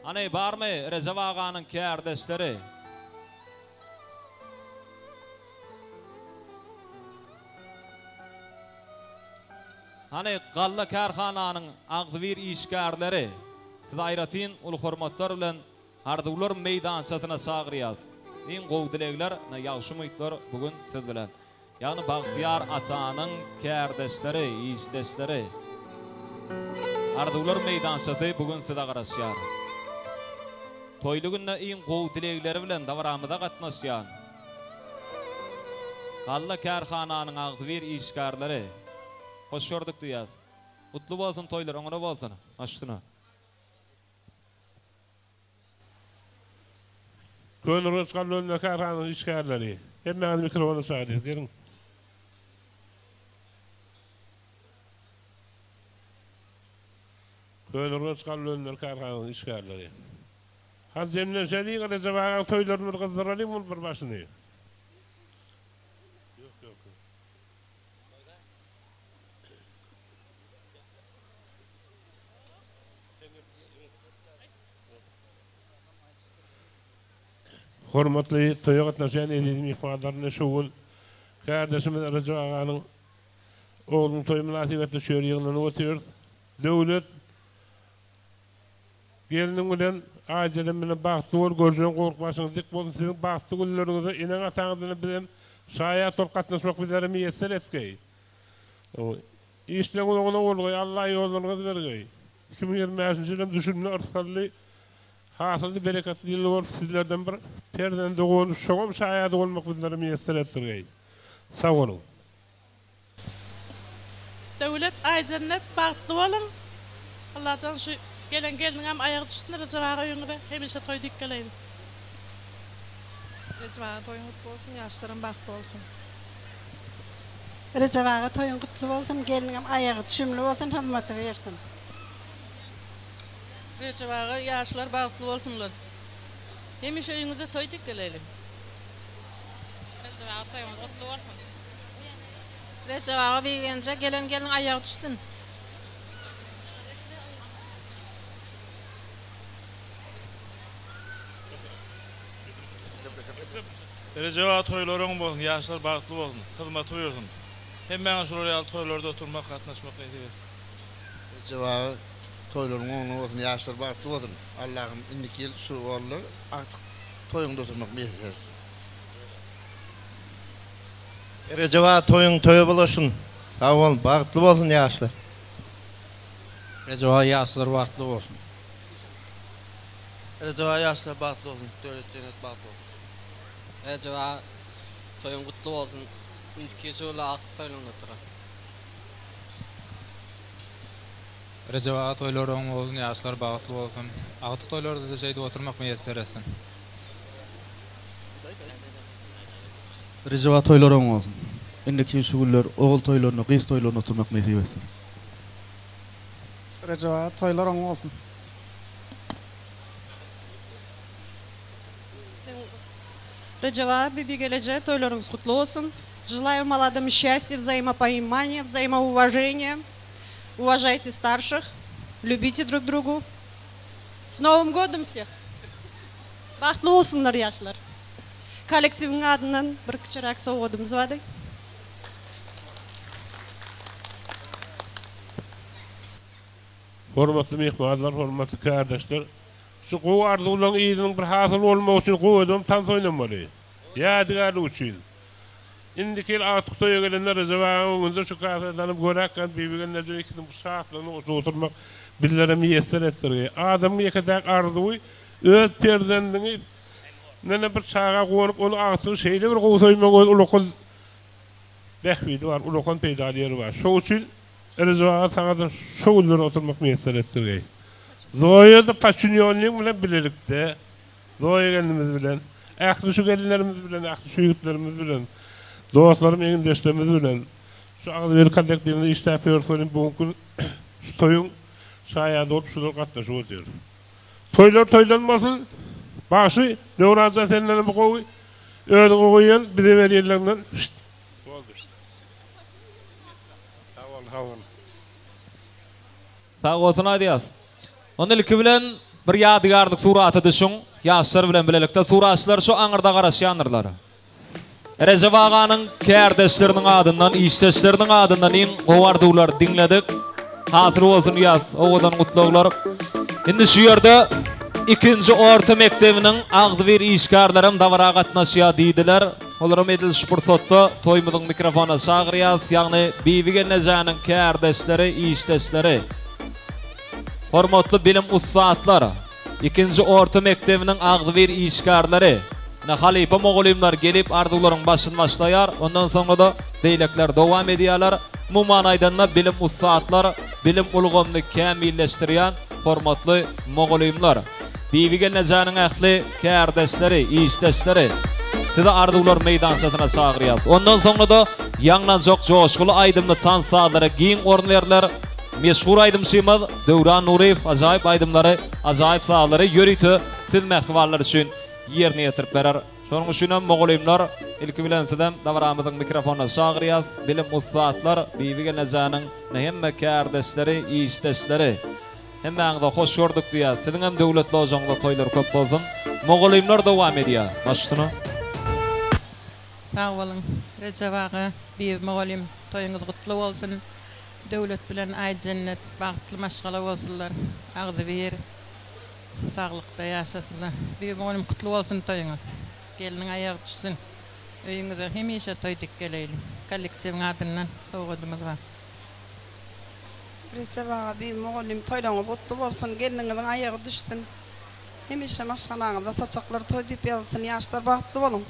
Hany barmy Rejep aganyň kärdeşleri. Hany galla kärhananyň agzybir işgärleri, sizi aýratyn uly hormatlar bilen Arzuwlar meýdançasyna çagyrýas. Iň gowy dilegler, ýagşy umytlar bu gün siz bilen. Ýagny Bagtyýar atanyň kärdeşleri, işdeşleri. Arzuwlar meýdançasy bu gün size garaşýar. Toýly günde iň gowy dilegleri bilen dabaramyza gatnaşýan Galla kärhananyň agzybir işgärleri hoş gördük diýýäs. Gutly bolsun toýlar oňuna bolsun. Baş üstüne. Köneürgenç galla kärhanasynyň işgärleri, hemmäňizi mikrofona çagyrýas, geliň. Köneürgenç galla önümleri kärhanasynyň işgärleri. Hany jemlenşeliň, Rejep agaň toýlaryny bir gyzdyralyň muny bir başyny. Ýok, ýok. Hormatly toýa gatnaşýan eziz myhmanlar, ine şu gün kärdeşimiz Rejep aganyň oglunyň toýy mynasybetli şu ýere ýygnanyp otyrys. Döwlet gelniň bilen Aýjeren bilen bagtly bol, görjegiň gorkup başyňyz dik bolsun, siziň bagtly günleriňize eneň-ataňyz bilen bizem şaýat bolup gatnaşmak bizlere miýesser etgeý. Işleň uzagyna bolgaý, Alla ýollaryňyzy bergeý. 2025-nji ýyl hem düşümli, yrsgally, hasylly, bereketli ýyl bolup, sizlerden bir perzendi gonup, şoňam şaýady bolmak bizlere miýesser etdirgeý. Sag boluň. Döwlet Aýjennet bagtly boluň. Allajan şu gelen gelniňem aýagy düşsün Rejep aga öýüňize hemişe toý diýip geleýin. Rejep aga toýuň gutly bolsun ýaşlaram bagtly bolsun. Rejep aga toýuň gutly bolsun gelniňem aýagy düşümli bolsun hyzmaty bersin. Rejep aga ýaşlar bagtly bolsunlar. Hemişe öýüňize toý diýip geleýli. Rejep aga toýuňyz gutly bolsun. Rejep aga Bibienje gelen gelin aýagy düşsün. Rejep aga toýlary oň bolsun ýaşlar bagtly bolsun hyzmaty buýursyn hemmäňe şular ýaly toýlarda oturmak gatnaşmak nesip etsin. Rejep aga toýlaryň oňuna bolsun ýaşlar bagtly bolsun Allahym indiki ýyl şu bollar agtyk toýuňda oturmak miýesser etsin. Rejep aga toýuň toýa bulaşsyn. Sag bol, bagtly bolsun ýaşlar. Rejep aga ýaşlar bagtly bolsun. Rejep aga ýaşlar bagtly bolsun. Döwlet jennet bagtly bolsun. Rejep aga toýuň gutly bolsun. Indiki ýyl agtyk toýlaryňda oturan. Rejep aga toýlary oň bolsun ýaşlar bagtly bolsun. Agtyk toýlarda-da şeýdip oturmak miýesser etsin. Rejep aga toýlary oň bolsun. Indiki şu günler ogul toýlaryny gyz toýlaryny oturmak nesip etsin. Rejep aga toýlar oň bolsun. Rejep aga Bibigeleje toýlaryňyz gutly bolsun. Желаю молодым счастья, взаимопонимания, взаимоуважения. Уважайте старших, любите друг другу. С Новым годом всех! Bagtly bolsunlar ýaşlar. Kollektiwiň adyndan bir kiçiräk sowgadymyz bardy. Hormatly myhmanlar, hormatly kärdeşler! Şu gowy arzuwlaryň yzynyň bir hasyl bolmagy üçin gowy edibem tans oýnamaly. Ýadygärlik üçin. Indiki ýyl agtyk toýa gelende Rejep agaň öňünde şu kasetany göräkgän Bibi gelneje ikisiniň bu şatlygyny goşup oturmak bizlere miýesser etdirgeý. Adamyň ýeke-täk arzuwy öz perzendiňi nene bir çaga gonup ony agtygy şeýle bir gowy söýmegiň öz ulakan bähbidi bar, ulakan peýdaly ýeri bar. Şoň üçin Rejep aga saňa-da şo günleri oturmak miýesser etdirgeý. Zoýa-da paçinýonnyň bilen bilelikde Zoýa gelnimiz bilen, ähli şu gelinlerimiz bilen, ähli şu ýigitlerimiz bilen, dostlarym, egindeşlerimiz bilen şu agzybir kollektiwimizde işläp ýörüs welin bu günki gün şu toýuň Şaýady bolup şular gatnaşyp otyr. Toýlar toýdan bolsun. Bagşy Döwranjan sendenem bu gowy. Özüňe goýan bize berýänleriňden. Şşt. Boldy. Sag bol, sag bol. Sag bolsun aýdýas. Onda ilki bilen bir ýadygärlik surata düşüň, ýaşlar bilen bilelikde suratçylar şu aňyrda garaşýandyrlar. Rejep aganyň kärdeşleriniň adyndan, işdeşleriniň adyndan iň gowy arzuwlary diňledik. Hasyl bolsun ýaz, owadan gutlaglar. Indi şu ýerde ikinji orta mekdebiniň agzybir işgärlerem dabara gatnaşýar diýdiler. Olaram edil şu pursatda toýumyzyň mikrofonyna çagyrýas, ýagny Bibi gelnejäniň kärdeşleri, işdeşleri. Hormatly bilim ussatlar, ikinji orta mekdebiniň agzybir işgärleri, ine halypa mugallymlar gelip arzuwlaryň başyny başlaýar, ondan soňra-da beýlekiler dowam edýärler. Umuman aýdanda bilim ussatlar, bilim ulgamyny kämilleşdirýän hormatly mugallymlar. Bibi gelnejäniň ähli kärdeşleri, işdeşleri sizi arzuwlar meýdançasyna çagyrýas. Ondan soňra-da ýaňlanjak joşguly aýdymly tans sazlara giň orun berler. Meşhur aýdymçymyz Döwran Nuryýew ajaýyp aýdymlary, ajaýyp sazlary ýörite siz mähribanlar üçin ýerine ýetirip berer. Şonuň üçinem mugallymlar, ilki bilen sizem dabaramyzyň mikrofonyna çagyrýas. Bilim ussatlar, Bibi gelnejäniň hemme kärdeşleri, işdeşleri hemmäňize hoş gördük diýýäs. Siziňem döwletli ojagyňyzda toýlar köp bolsun. Mugallymlar dowam edýär. Baş üstüne. Sag boluň Rejep aga, Bibi mugallym toýuňyz gutly bolsun. Döwlet bilen Aýjennet bagtly maşgala bolsunlar agzybir saglykda ýaşasynlar. Bibi mugallym gutly bolsun toýuňyz. Gelniň aýagy düşsün. Öýüňize hemişe toý dik geleýli. Kollektiwiň adyndan sowgadymyz bar. Rejep aga Bibi mugallym toýlaryňyz gutly bolsun gelniňiziň aýagy düşsün. Hemişe maşgalaňyzda saçaklar toý diýip ýazylsyn ýaşlar bagtly boluň.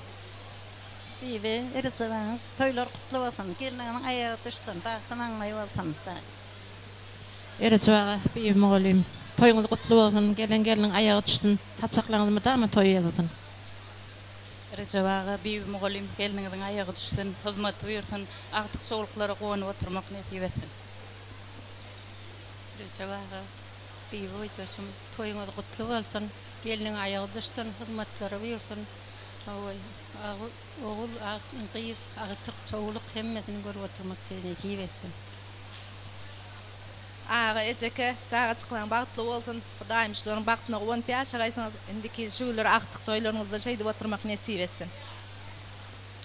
Bibi, Rejep aga Toýlar gutly bolsun, gelniňiziň aýagy düşsün, bagty maňlaýy bolsun. Rejep aga, Bibi mugallym, toýuňyz gutly bolsun, gelen gelniň aýagy düşsün, saçaklaryňyz mydama toý ýazylsyn. Rejep aga, Bibi mugallym, gelniňiziň aýagy düşsün, hyzmaty buýursyn, agtyk-çowluklara guwanyp oturmak nesip etsin. Rejep aga, Bibi boýdaşym, toýuňyz gutly bolsun, gelniň aýagy düşsün, hyzmatlary buýursyn. Hawa, Ogul, gyz, agtyk, çowluk hemmesini görüp oturmak size nesip etsin. Aga, ejeke, çagajyklaryň bagtly bolsun. Hudaýym şularyň bagtyna guwanyp ýaşagaýsyňyz. Indiki şu günler agtyk toýlaryňyzda şeýdip oturmak nesip etsin.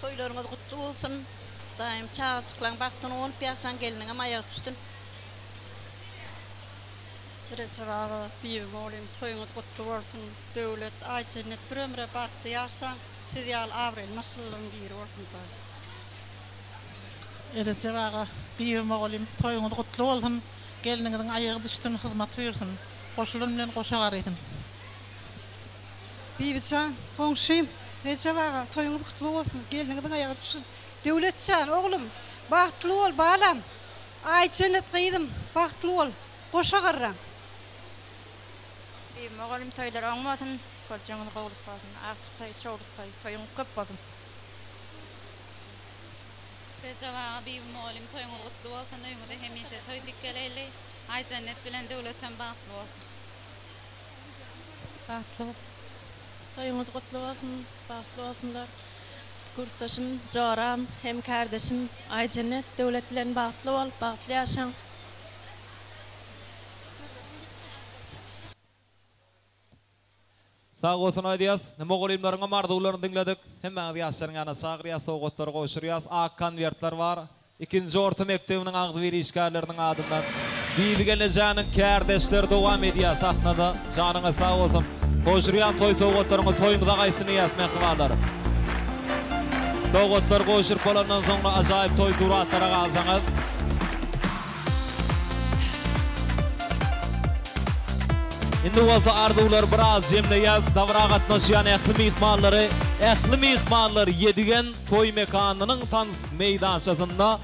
Toýlaryňyz gutly bolsun. Hudaýym çagajyklaryň bagtyna guwanyp ýaşaň, gelniňem aýagy düşsün. Rejep aga, Bibi mugallym toýuňyz gutly bolsun. Döwlet, Aýjennet bir ömre bagtly ýaşaň. Siz ýaly abraýly maşgalalaryň biri bolsun Hudaý. Erejep aga, Bibi mugallym, toýuňyz gutly bolsun, gelniňiziň aýagy düşsün, hyzmat buýursyn, goşulan bilen goşa garysyn. Bibijan, goňşym, Rejep aga, toýuňyz gutly bolsun, gelniňiziň aýagy düşsün. Döwlet jan, oglum, bagtly bol, balam. Aýjennet gyzym, bagtly bol, goşa garraň. Bibi mugallym, toýlar oň bolsun. Görjeňiz gowluk bolsun. Agtyk toý, çowluk toý, toýuň köp bolsun. Rejep aga, Bibi mugallym toýuňyz gutly bolsun, öýüňize hemişe toý dik geleýli. Aýjennet bilen Döwletem bagtly bolsun. Bagtly Toýuňyz gutly bolsun, bagtly bolsunlar. Kursdaşym, joram, hem kärdeşim Aýjennet, Döwlet bilen bagtly bol, bagtly ýaşaň. Sag bolsun aýdýas. Mugallymlaryňam arzuwlaryny diňledik. Hemmäňizi ýaşlaryň ýanyna çagyrýas, sowgatlary gowşurýas. Ak konwertler bar. Ikinji orta mekdebiniň agzybir işgärleriniň adyndan Bibi gelnejäniň kärdeşleri dowam edýär sahnada. Janyňyz sag bolsun. Gowşurýan toý sowgatlaryňyz toýuňyza gaýtsyn diýýäs mähribanlar. Sowgatlary gowşuryp bolandan soňra ajaýyp toý suratlara galsaňyz. Indi bolsa arzuwlary biraz jemleýäs. Dabara gatnaşýan ähli myhmanlary, ähli myhmanlary Ýedigen toý mekanynyň tans meýdançasynda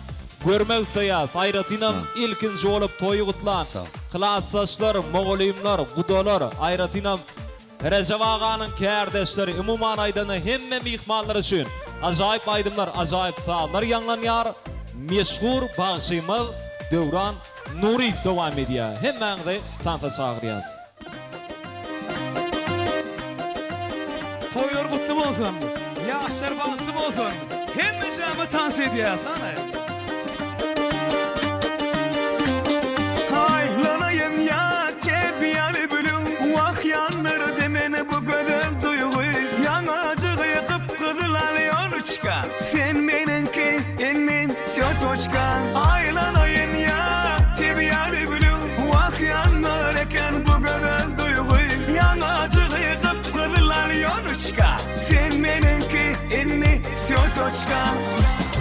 görmek isleýäs. Aýratynam ilkinji bolup toýy gutlan klasdaşlar, mugallymlar, gudalar, aýratynam Rejep aganyň kärdeşleri, umuman aýdanda hemme myhmanlar üçin ajaýyp aýdymlar, ajaýyp sazlar ýaňlanýar. Meşhur bagşymyz Döwran. Nuryýew dowam edýär. Hemmäňizi tansa çagyrýas. Toýlar gutly bolsun! Ýaşlar bagtly bolsun! Hemmejäme tans edýäs hany. Aýlanaýyn ýa tebýa lüblüň Wah ýandyrdy meni bu gözel duýgy Ýaňajygy gyp-gyzyl alýonuçka Sen meniňki indi wsýo toçka Aýlanaýyn ýa tebýa lüblüň Wah ýandyr eken bu gözel duýgy Ýaňajygy gyp-gyzyl alýonuçka Sen meniňki indi wsýo toçka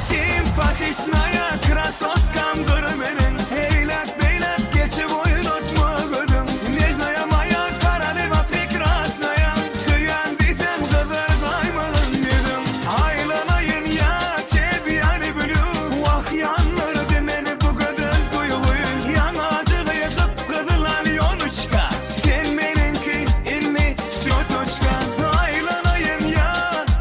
Simpatiçnaýa krasotkam-dyr meniň Eýläk-beýläk geçip oýnatma gözüň Nežnaýa maýa koroleva prekrasnaýa Söýen diýsem gyzyl gaýmagyn ýüzüň Aýlanaýyn ýa tebýa lüblü Wah ýandyrdy meni bu gözel duýgy Ýaňajygy gyp-gyzyl alýonuçka Sen meniňki indi wsýo toçka Aýlanaýyn ýa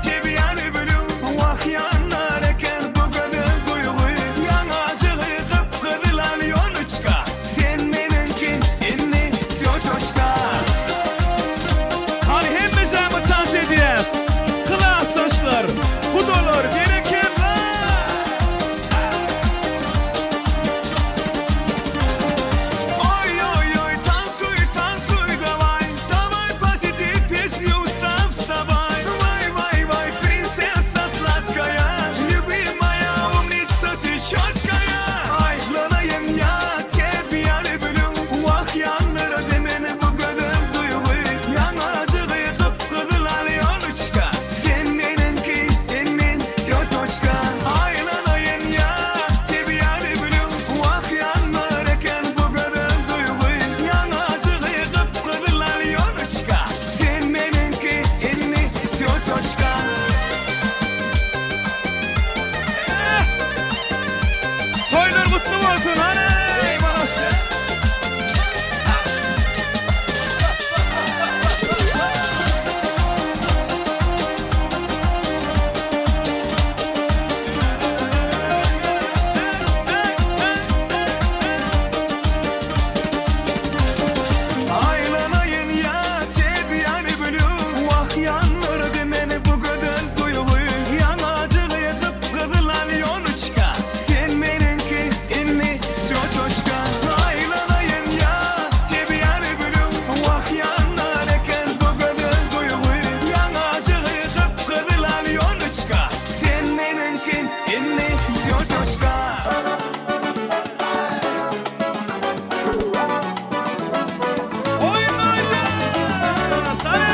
tebýa lüblü Wah ýanar eken bu gözel duýgy Ýaňajygy gyp-gyzyl alýonuçka Sen meniňki indi wsýo toçka. Hany hemmejämi tans edýäs Klasdaşlar, gudalar berekella! Oý oý oý tansuý tansuý dawaj Dawaj pozitiv pesnyu sam wstawaj Waj waj waj prinsessa sladkaja Lýubimaya umnitsa ty çotkaýa Aýlanaýyn ýa tebýa lýublýu Wah ýandyrdy meni bu gözel duýgy Ýaňajygy gyp-gyzyl alýonuçka Sen meniňki indi wsýo toçka Aýlanaýyn ýa tebýa lýublýu Wah ýandyr eken bu gözel duýgy Ýaňajygy gyp-gyzyl alýonuçka Sen meniňki indi wsýo toçka. Toýlar gutly bolsun hany malasja. Aýlanaýyn ýa tebýa lýublýu Wah ýandyrdy meni bu gözel duýgy Ýaňajygy gyp-gyzyl alýonuçka Sen meniňki indi wsýo toçka Aýlanaýyn ýa tebýa lýublýu Wah ýanar eken bu gözel duýgy Ýaňajygy gyp-gyzyl alýonuçka Sen meniňki indi wsýo toçka. Oýnaýas hany!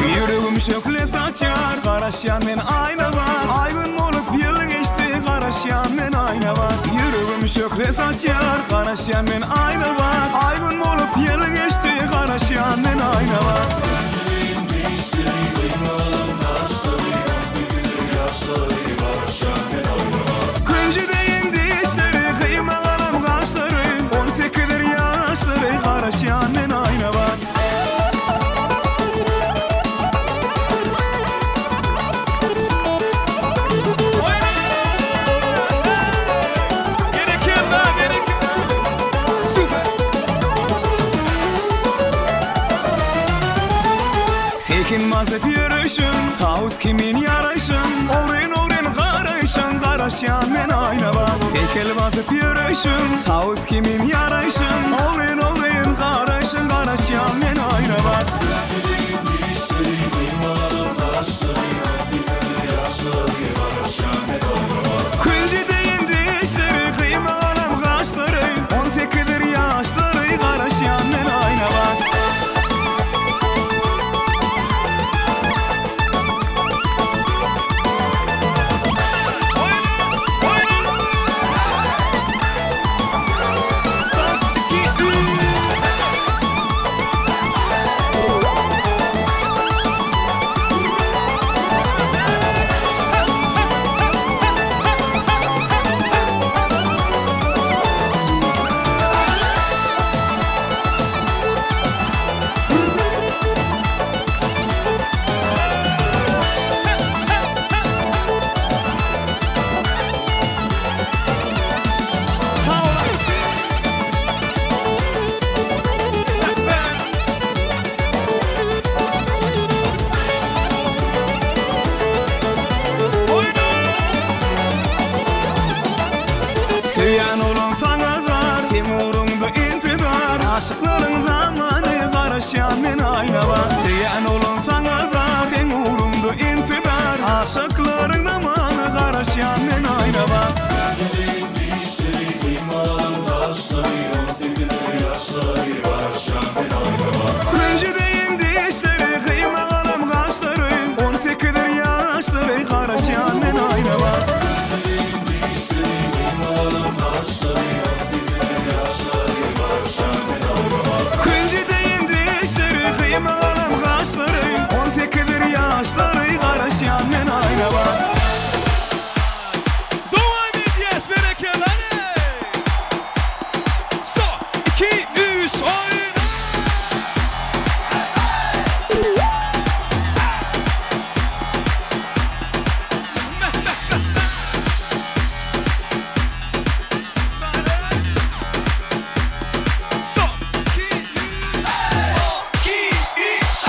Ýüregim şöhle saçýar, garaşýan men Aýnabat. Aý-gün bolup ýyl geçdi, garaşýan men Aýnabat. Ýüregim şöhle saçýar, garaşýan men Aýnabat. Aý-gün bolup ýyl geçdi, garaşýan men Aýnabat. Künji deýin dişleri, gyýma galam gaşlary, On sekizdir ýaşlary, garaşýan men Aýnabat. Berekella, berekella. Super. Sekin basyp ýörüşiň, tawus kimin ýaraýşyň, Ogryn-ogryn garaýşyň, garaşýan men Aýnabat. Sekel basyp ýörüşiň, tawus kimin ýaraýşyň, Ogryn-ogryn garaýşyň, garaşýan men Aýnabat. Künji deýin dişleri, gyýma galam gaşlary, On sekizdir ýaşlary, garaşýan men Aýnabat. Son, iki, üç. Aşyklaryň zamany garaşýan men Aýnabat. Söýýän oglan saňa zar seň ugruňda intizar. Aşyklaryň zamany garaşýan men Aýnabat. Künji dişleri gyýmagalyň gaşlary on sekizdir ýaşlary garaşýan men Aýnabat. Künji deýin dişleri gyýmagalam gaşlary on sekizdir ýaşlary garaşýan men Aýnabat. Künji deýin dişleri gyýmagalam gaşlary on sekizdir ýaşlary garaşýan men Aýnabat. Künji deýin dişleri gyýmagalam gaşlary on sekizdir ýaşlary garaşýan men Aýnabat. Dowam edýäs berekella hany. So, iki, üç, oýna! So, iki, üç, iki, üç,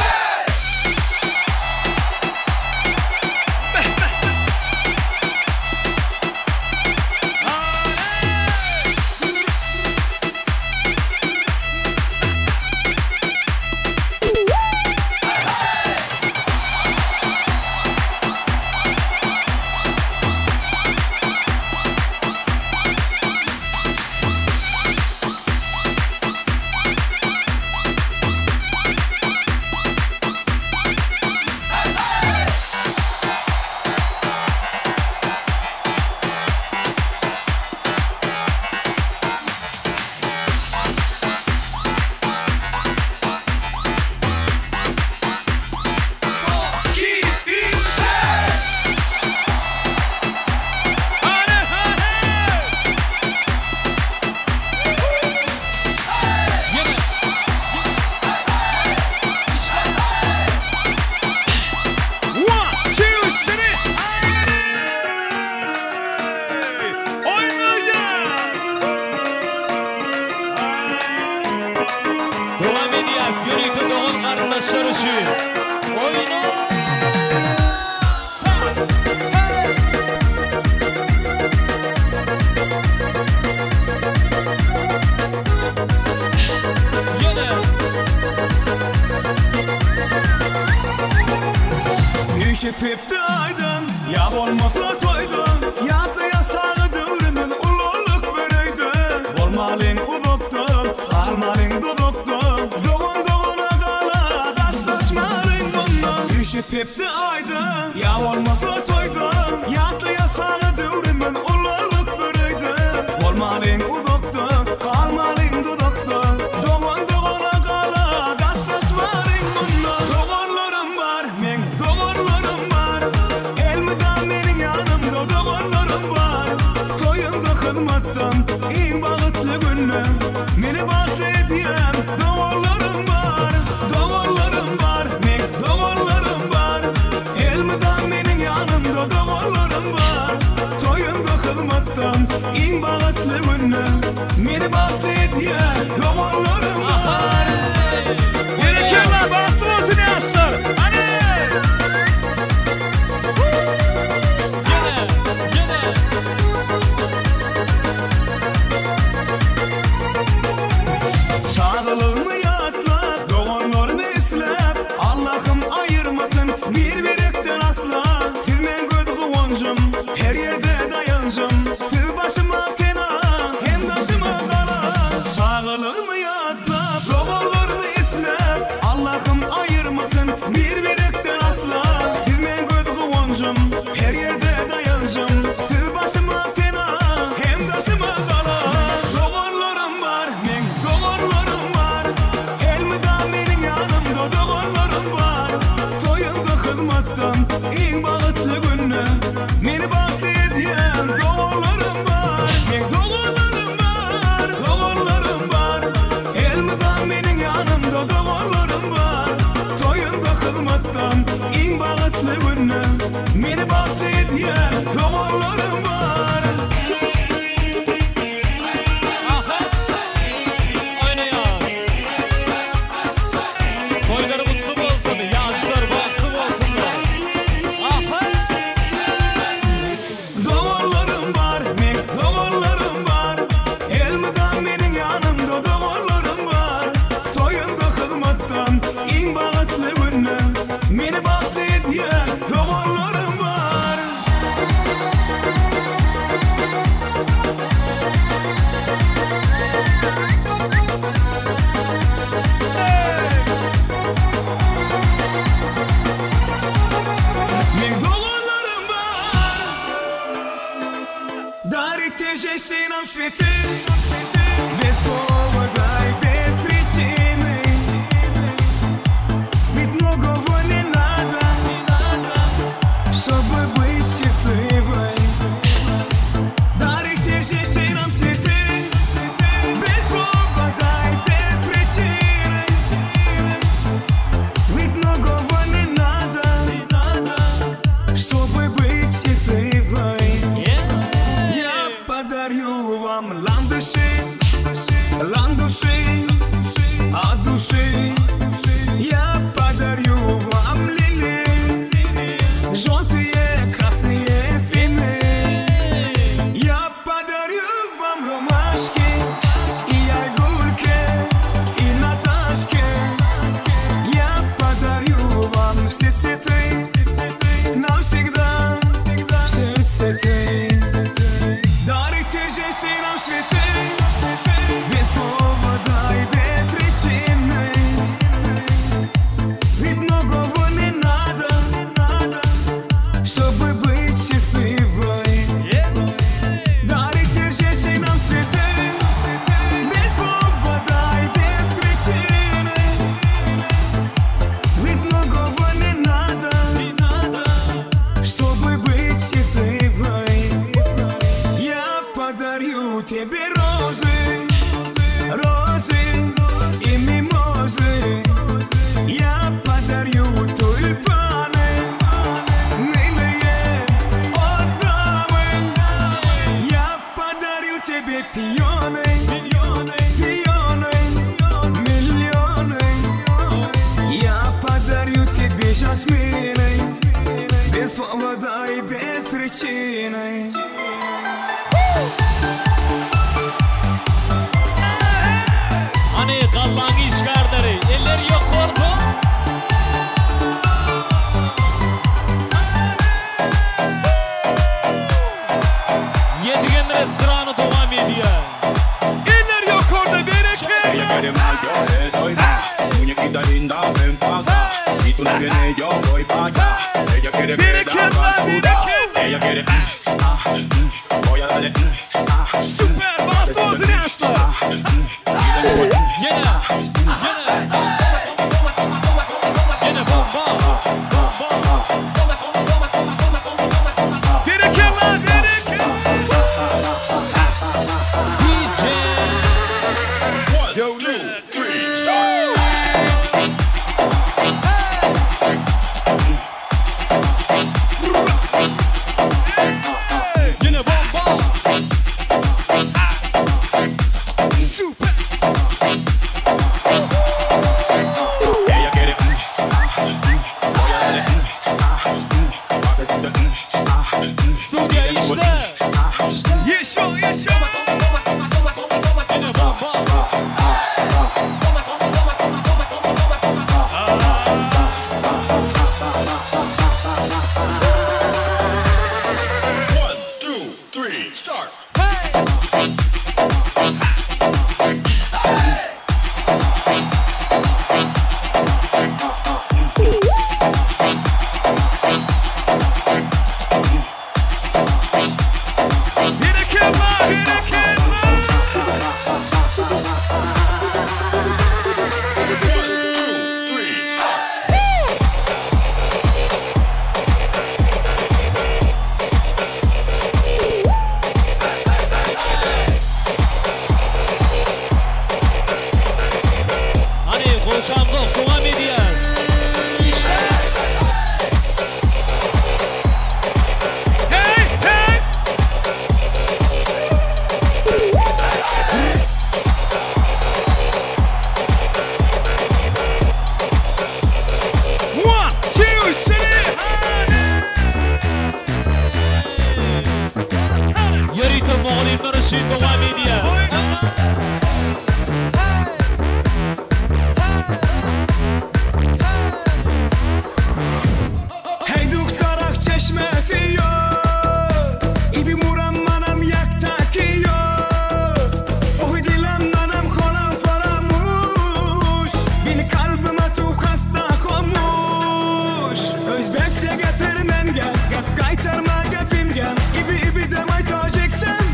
One, two, three, Hey! Oýnaýas! Dowam edýäs ýörite dogan garyndaşlar üçin. Oýna! Ýene! Üýşüp hepde aýdan, ýa bolmasa toýdan, Ýatlaýas çaga döwrümiz ululyk bir öýde. Bolmalyň uzakda, galmalyň duzakda, Dogan dogana gala, daşlaşmalyň mundan. Üýşüp hepde aýdan, ýa bolmasa toýdan, Ýatlaýas çaga döwrümiz ululyk bir öýde. Bolmalyň uzakda, galmalyň duzakda, Dogan dogana gala, daşlaşmalyň mundan. Doganlarym bar, meň doganlarym bar, Elmydam meniň ýanymda doganlarym bar. Toýumda hyzmatdan iň bagtly günde Meni bagtly edýän doganlarym bar. Doganlarym bar, meň doganlarym bar, Elmydam meniň ýanymda doganlarym bar. Toýumda hyzmatdan iň bagtly günde Meni bagtly edýän doganlarym bar. Berekella, bagtly bolsun ýaşlar! Hany! Ýene! Ýene! Çagalygymy ýatlap, doganlarymy isläp, Allahym aýyrmasyn bir-birekden asla. Siz meň göz guwanjym, her ýerde daýanjym, Siz başyma pena, hem daşyma gala. Çagalygymy ýatlap, doganlarymy isläp, Allahym aýyrmasyn bir-birekden asla. Siz meň göz guwanjym, her ýerde daýanjym, Siz başyma pena, hem daşyma gala. Doganlarym bar, meň doganlarym bar, Elmydam meniň ýanymda doganlarym bar. Toýumda hyzmatdan iň bagtly günde Meni bagtly edýän doganlarym bar. Meň doganlarym bar, doganlarym bar, Elmydam meniň ýanymda doganlarym bar. Toýumda hyzmatdan iň bagtly günde Meni bagtly edýän doganlarym bar. Oýnaýas! Toýlary gutly bolsun, ýaşlar bagtly bolsunlar. Aha! Doganlarym bar, meň doganlarym bar, Elmydam meniň ýanymda doganlarym bar. Дарите женщинам цветы Без повода и без причины Ведь многого не надо Чтобы быть счастливой Дарите женщинам цветы Без повода и без причины Ведь многого не надо Чтобы быть счастливой Я подарю вам ландыши Ландыши от души Я подарю вам лилии Желтые, красные, синие Я подарю вам ромашки И айгульки, и Наташки Я подарю вам все цветы Навсегда, все цветы Дарите женщинам цветы Без повода и без причины Ведь многого не надо Чтобы быть счастливой Дарите женщинам цветы Без повода и без причины Ведь многого не надо Чтобы быть счастливой Я подарю тебе розы Розы и мимозы Я подарю тюльпаны Милые от дамы Я подарю тебе пионы Пионы, миллионы Я подарю тебе жасмины Без повода и без причины Hany gallaň işgärleri, eller ýokarda! Ýedigen restorany dowam edýär. Eller ýokarda Ella berekella! quiere mal, yo le doy más. Muñequita linda, ven pa' acá. Si tú no vienes, yo voy pa' allá. Ella quiere que la Berekella, haga sudar. berekella! Ella quiere, mm, ah, mm, voy a darle, mm, ah, Süper, bagtly bolsun ýaşlar! y de nuevo, mm, Ýene, ýene. Ýene bomba, bomba. Berekella, berekella! DJ. One, two, three, start. Ýene bomba. Süper! Ella quiere, mm, ah, mm, voy a darle, mm, ah, mm, pa' que sienta, mm, ah, mm, Studiýa y de nuevo, işle. mm, ah, Ýeşo, ýeşo! Ýene bomba. One, two, three, start. Berekella, berekella! One, two, three, start. Hany goşamzok dowam edýär. Işle. Hey, hey! One, two, three! Ýörite mugallymlar üçin dowam edýär. Hey duktarak çeşmesi yok İbi muram manam yaktaki yok Oh dilam nanam kolam faramuş Bin kalbime tu hasta komuş Özbekçe gapirmem gel Gap kaytarma gapim gel İbi ibi demay tacikçem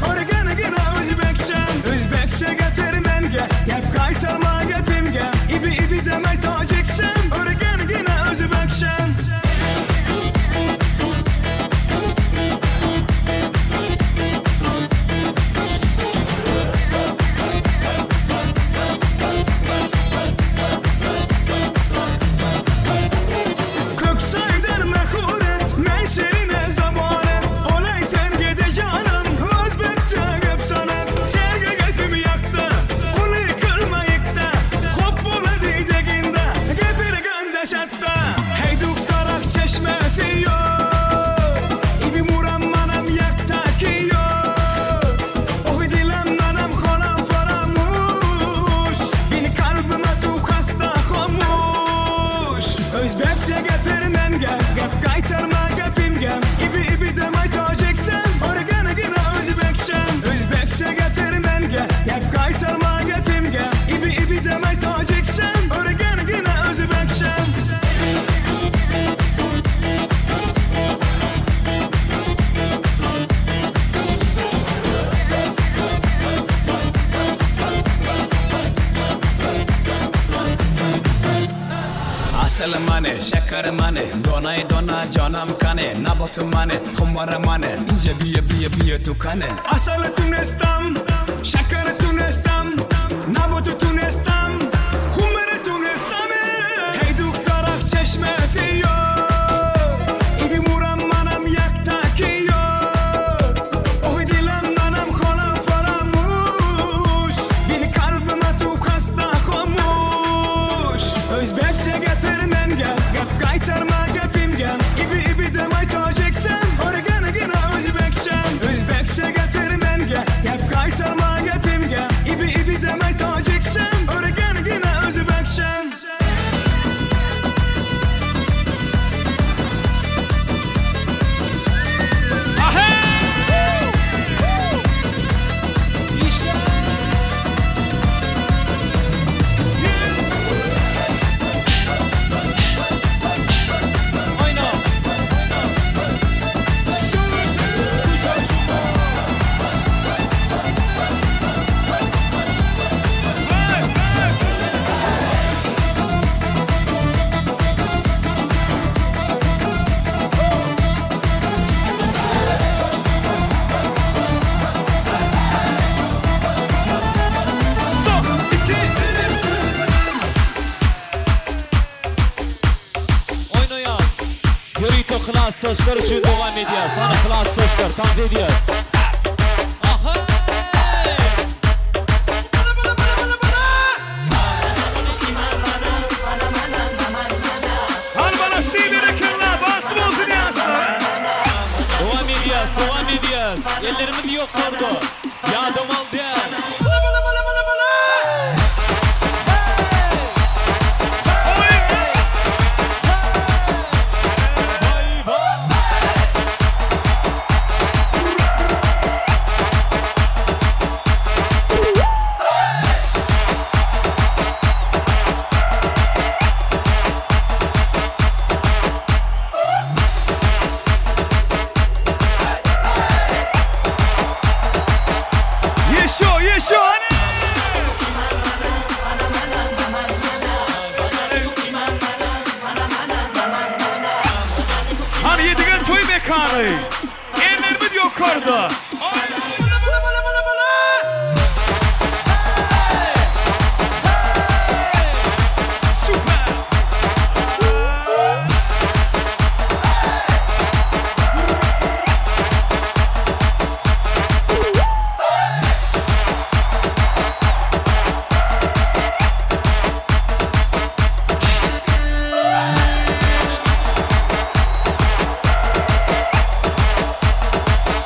mane, şeker mane, Donay dona canam kane, Nabatı mane, humara mane, ince biye biye biye tukane. Asalı tunestam, şeker tunestam, Nabatı tunestam, humara tunestam. Hey duktarak çeşmesi yok, İbi muram manam yaktaki yok. Oh dilam nanam kolam faramuş, Beni kalbime tu hasta komuş. Özbekçe gapir menga, gap qaytarma gapimga. Ibi ibi demay tojikcham, o'rganigina o'zbekcham. O'zbekcha gapir menga, gap qaytarma gapimga. Ibi ibi demay tojikcham, o'rganigina o'zbekcham. Son, iki, üç. Oýnaýan ýörite klasdaşlar üçin dowam edýär. Sana klasdaşlar tans edýär. Hal bana sibire kella, bahtlı olsun yaşlar. Dowam edýär, dowam edýär. Ellerimiz ýokarda. Ýadam aldy. Еще, еще, hani? Hani yedigen toy mekanı. Ellerimiz yukarıda.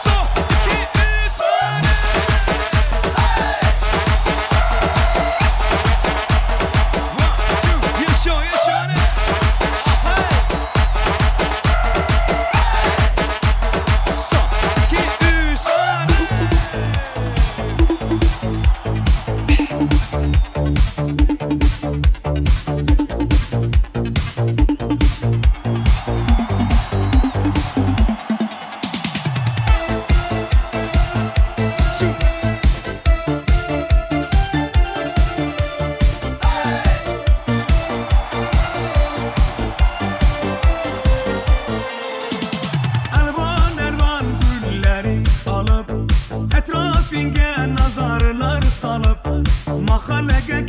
Son, iki, üç. One, two, еще, еще, hani? Son, iki, üç, hani? Elvan elvan gülleri alıp Etrafinge nazarlar salıp Mahallege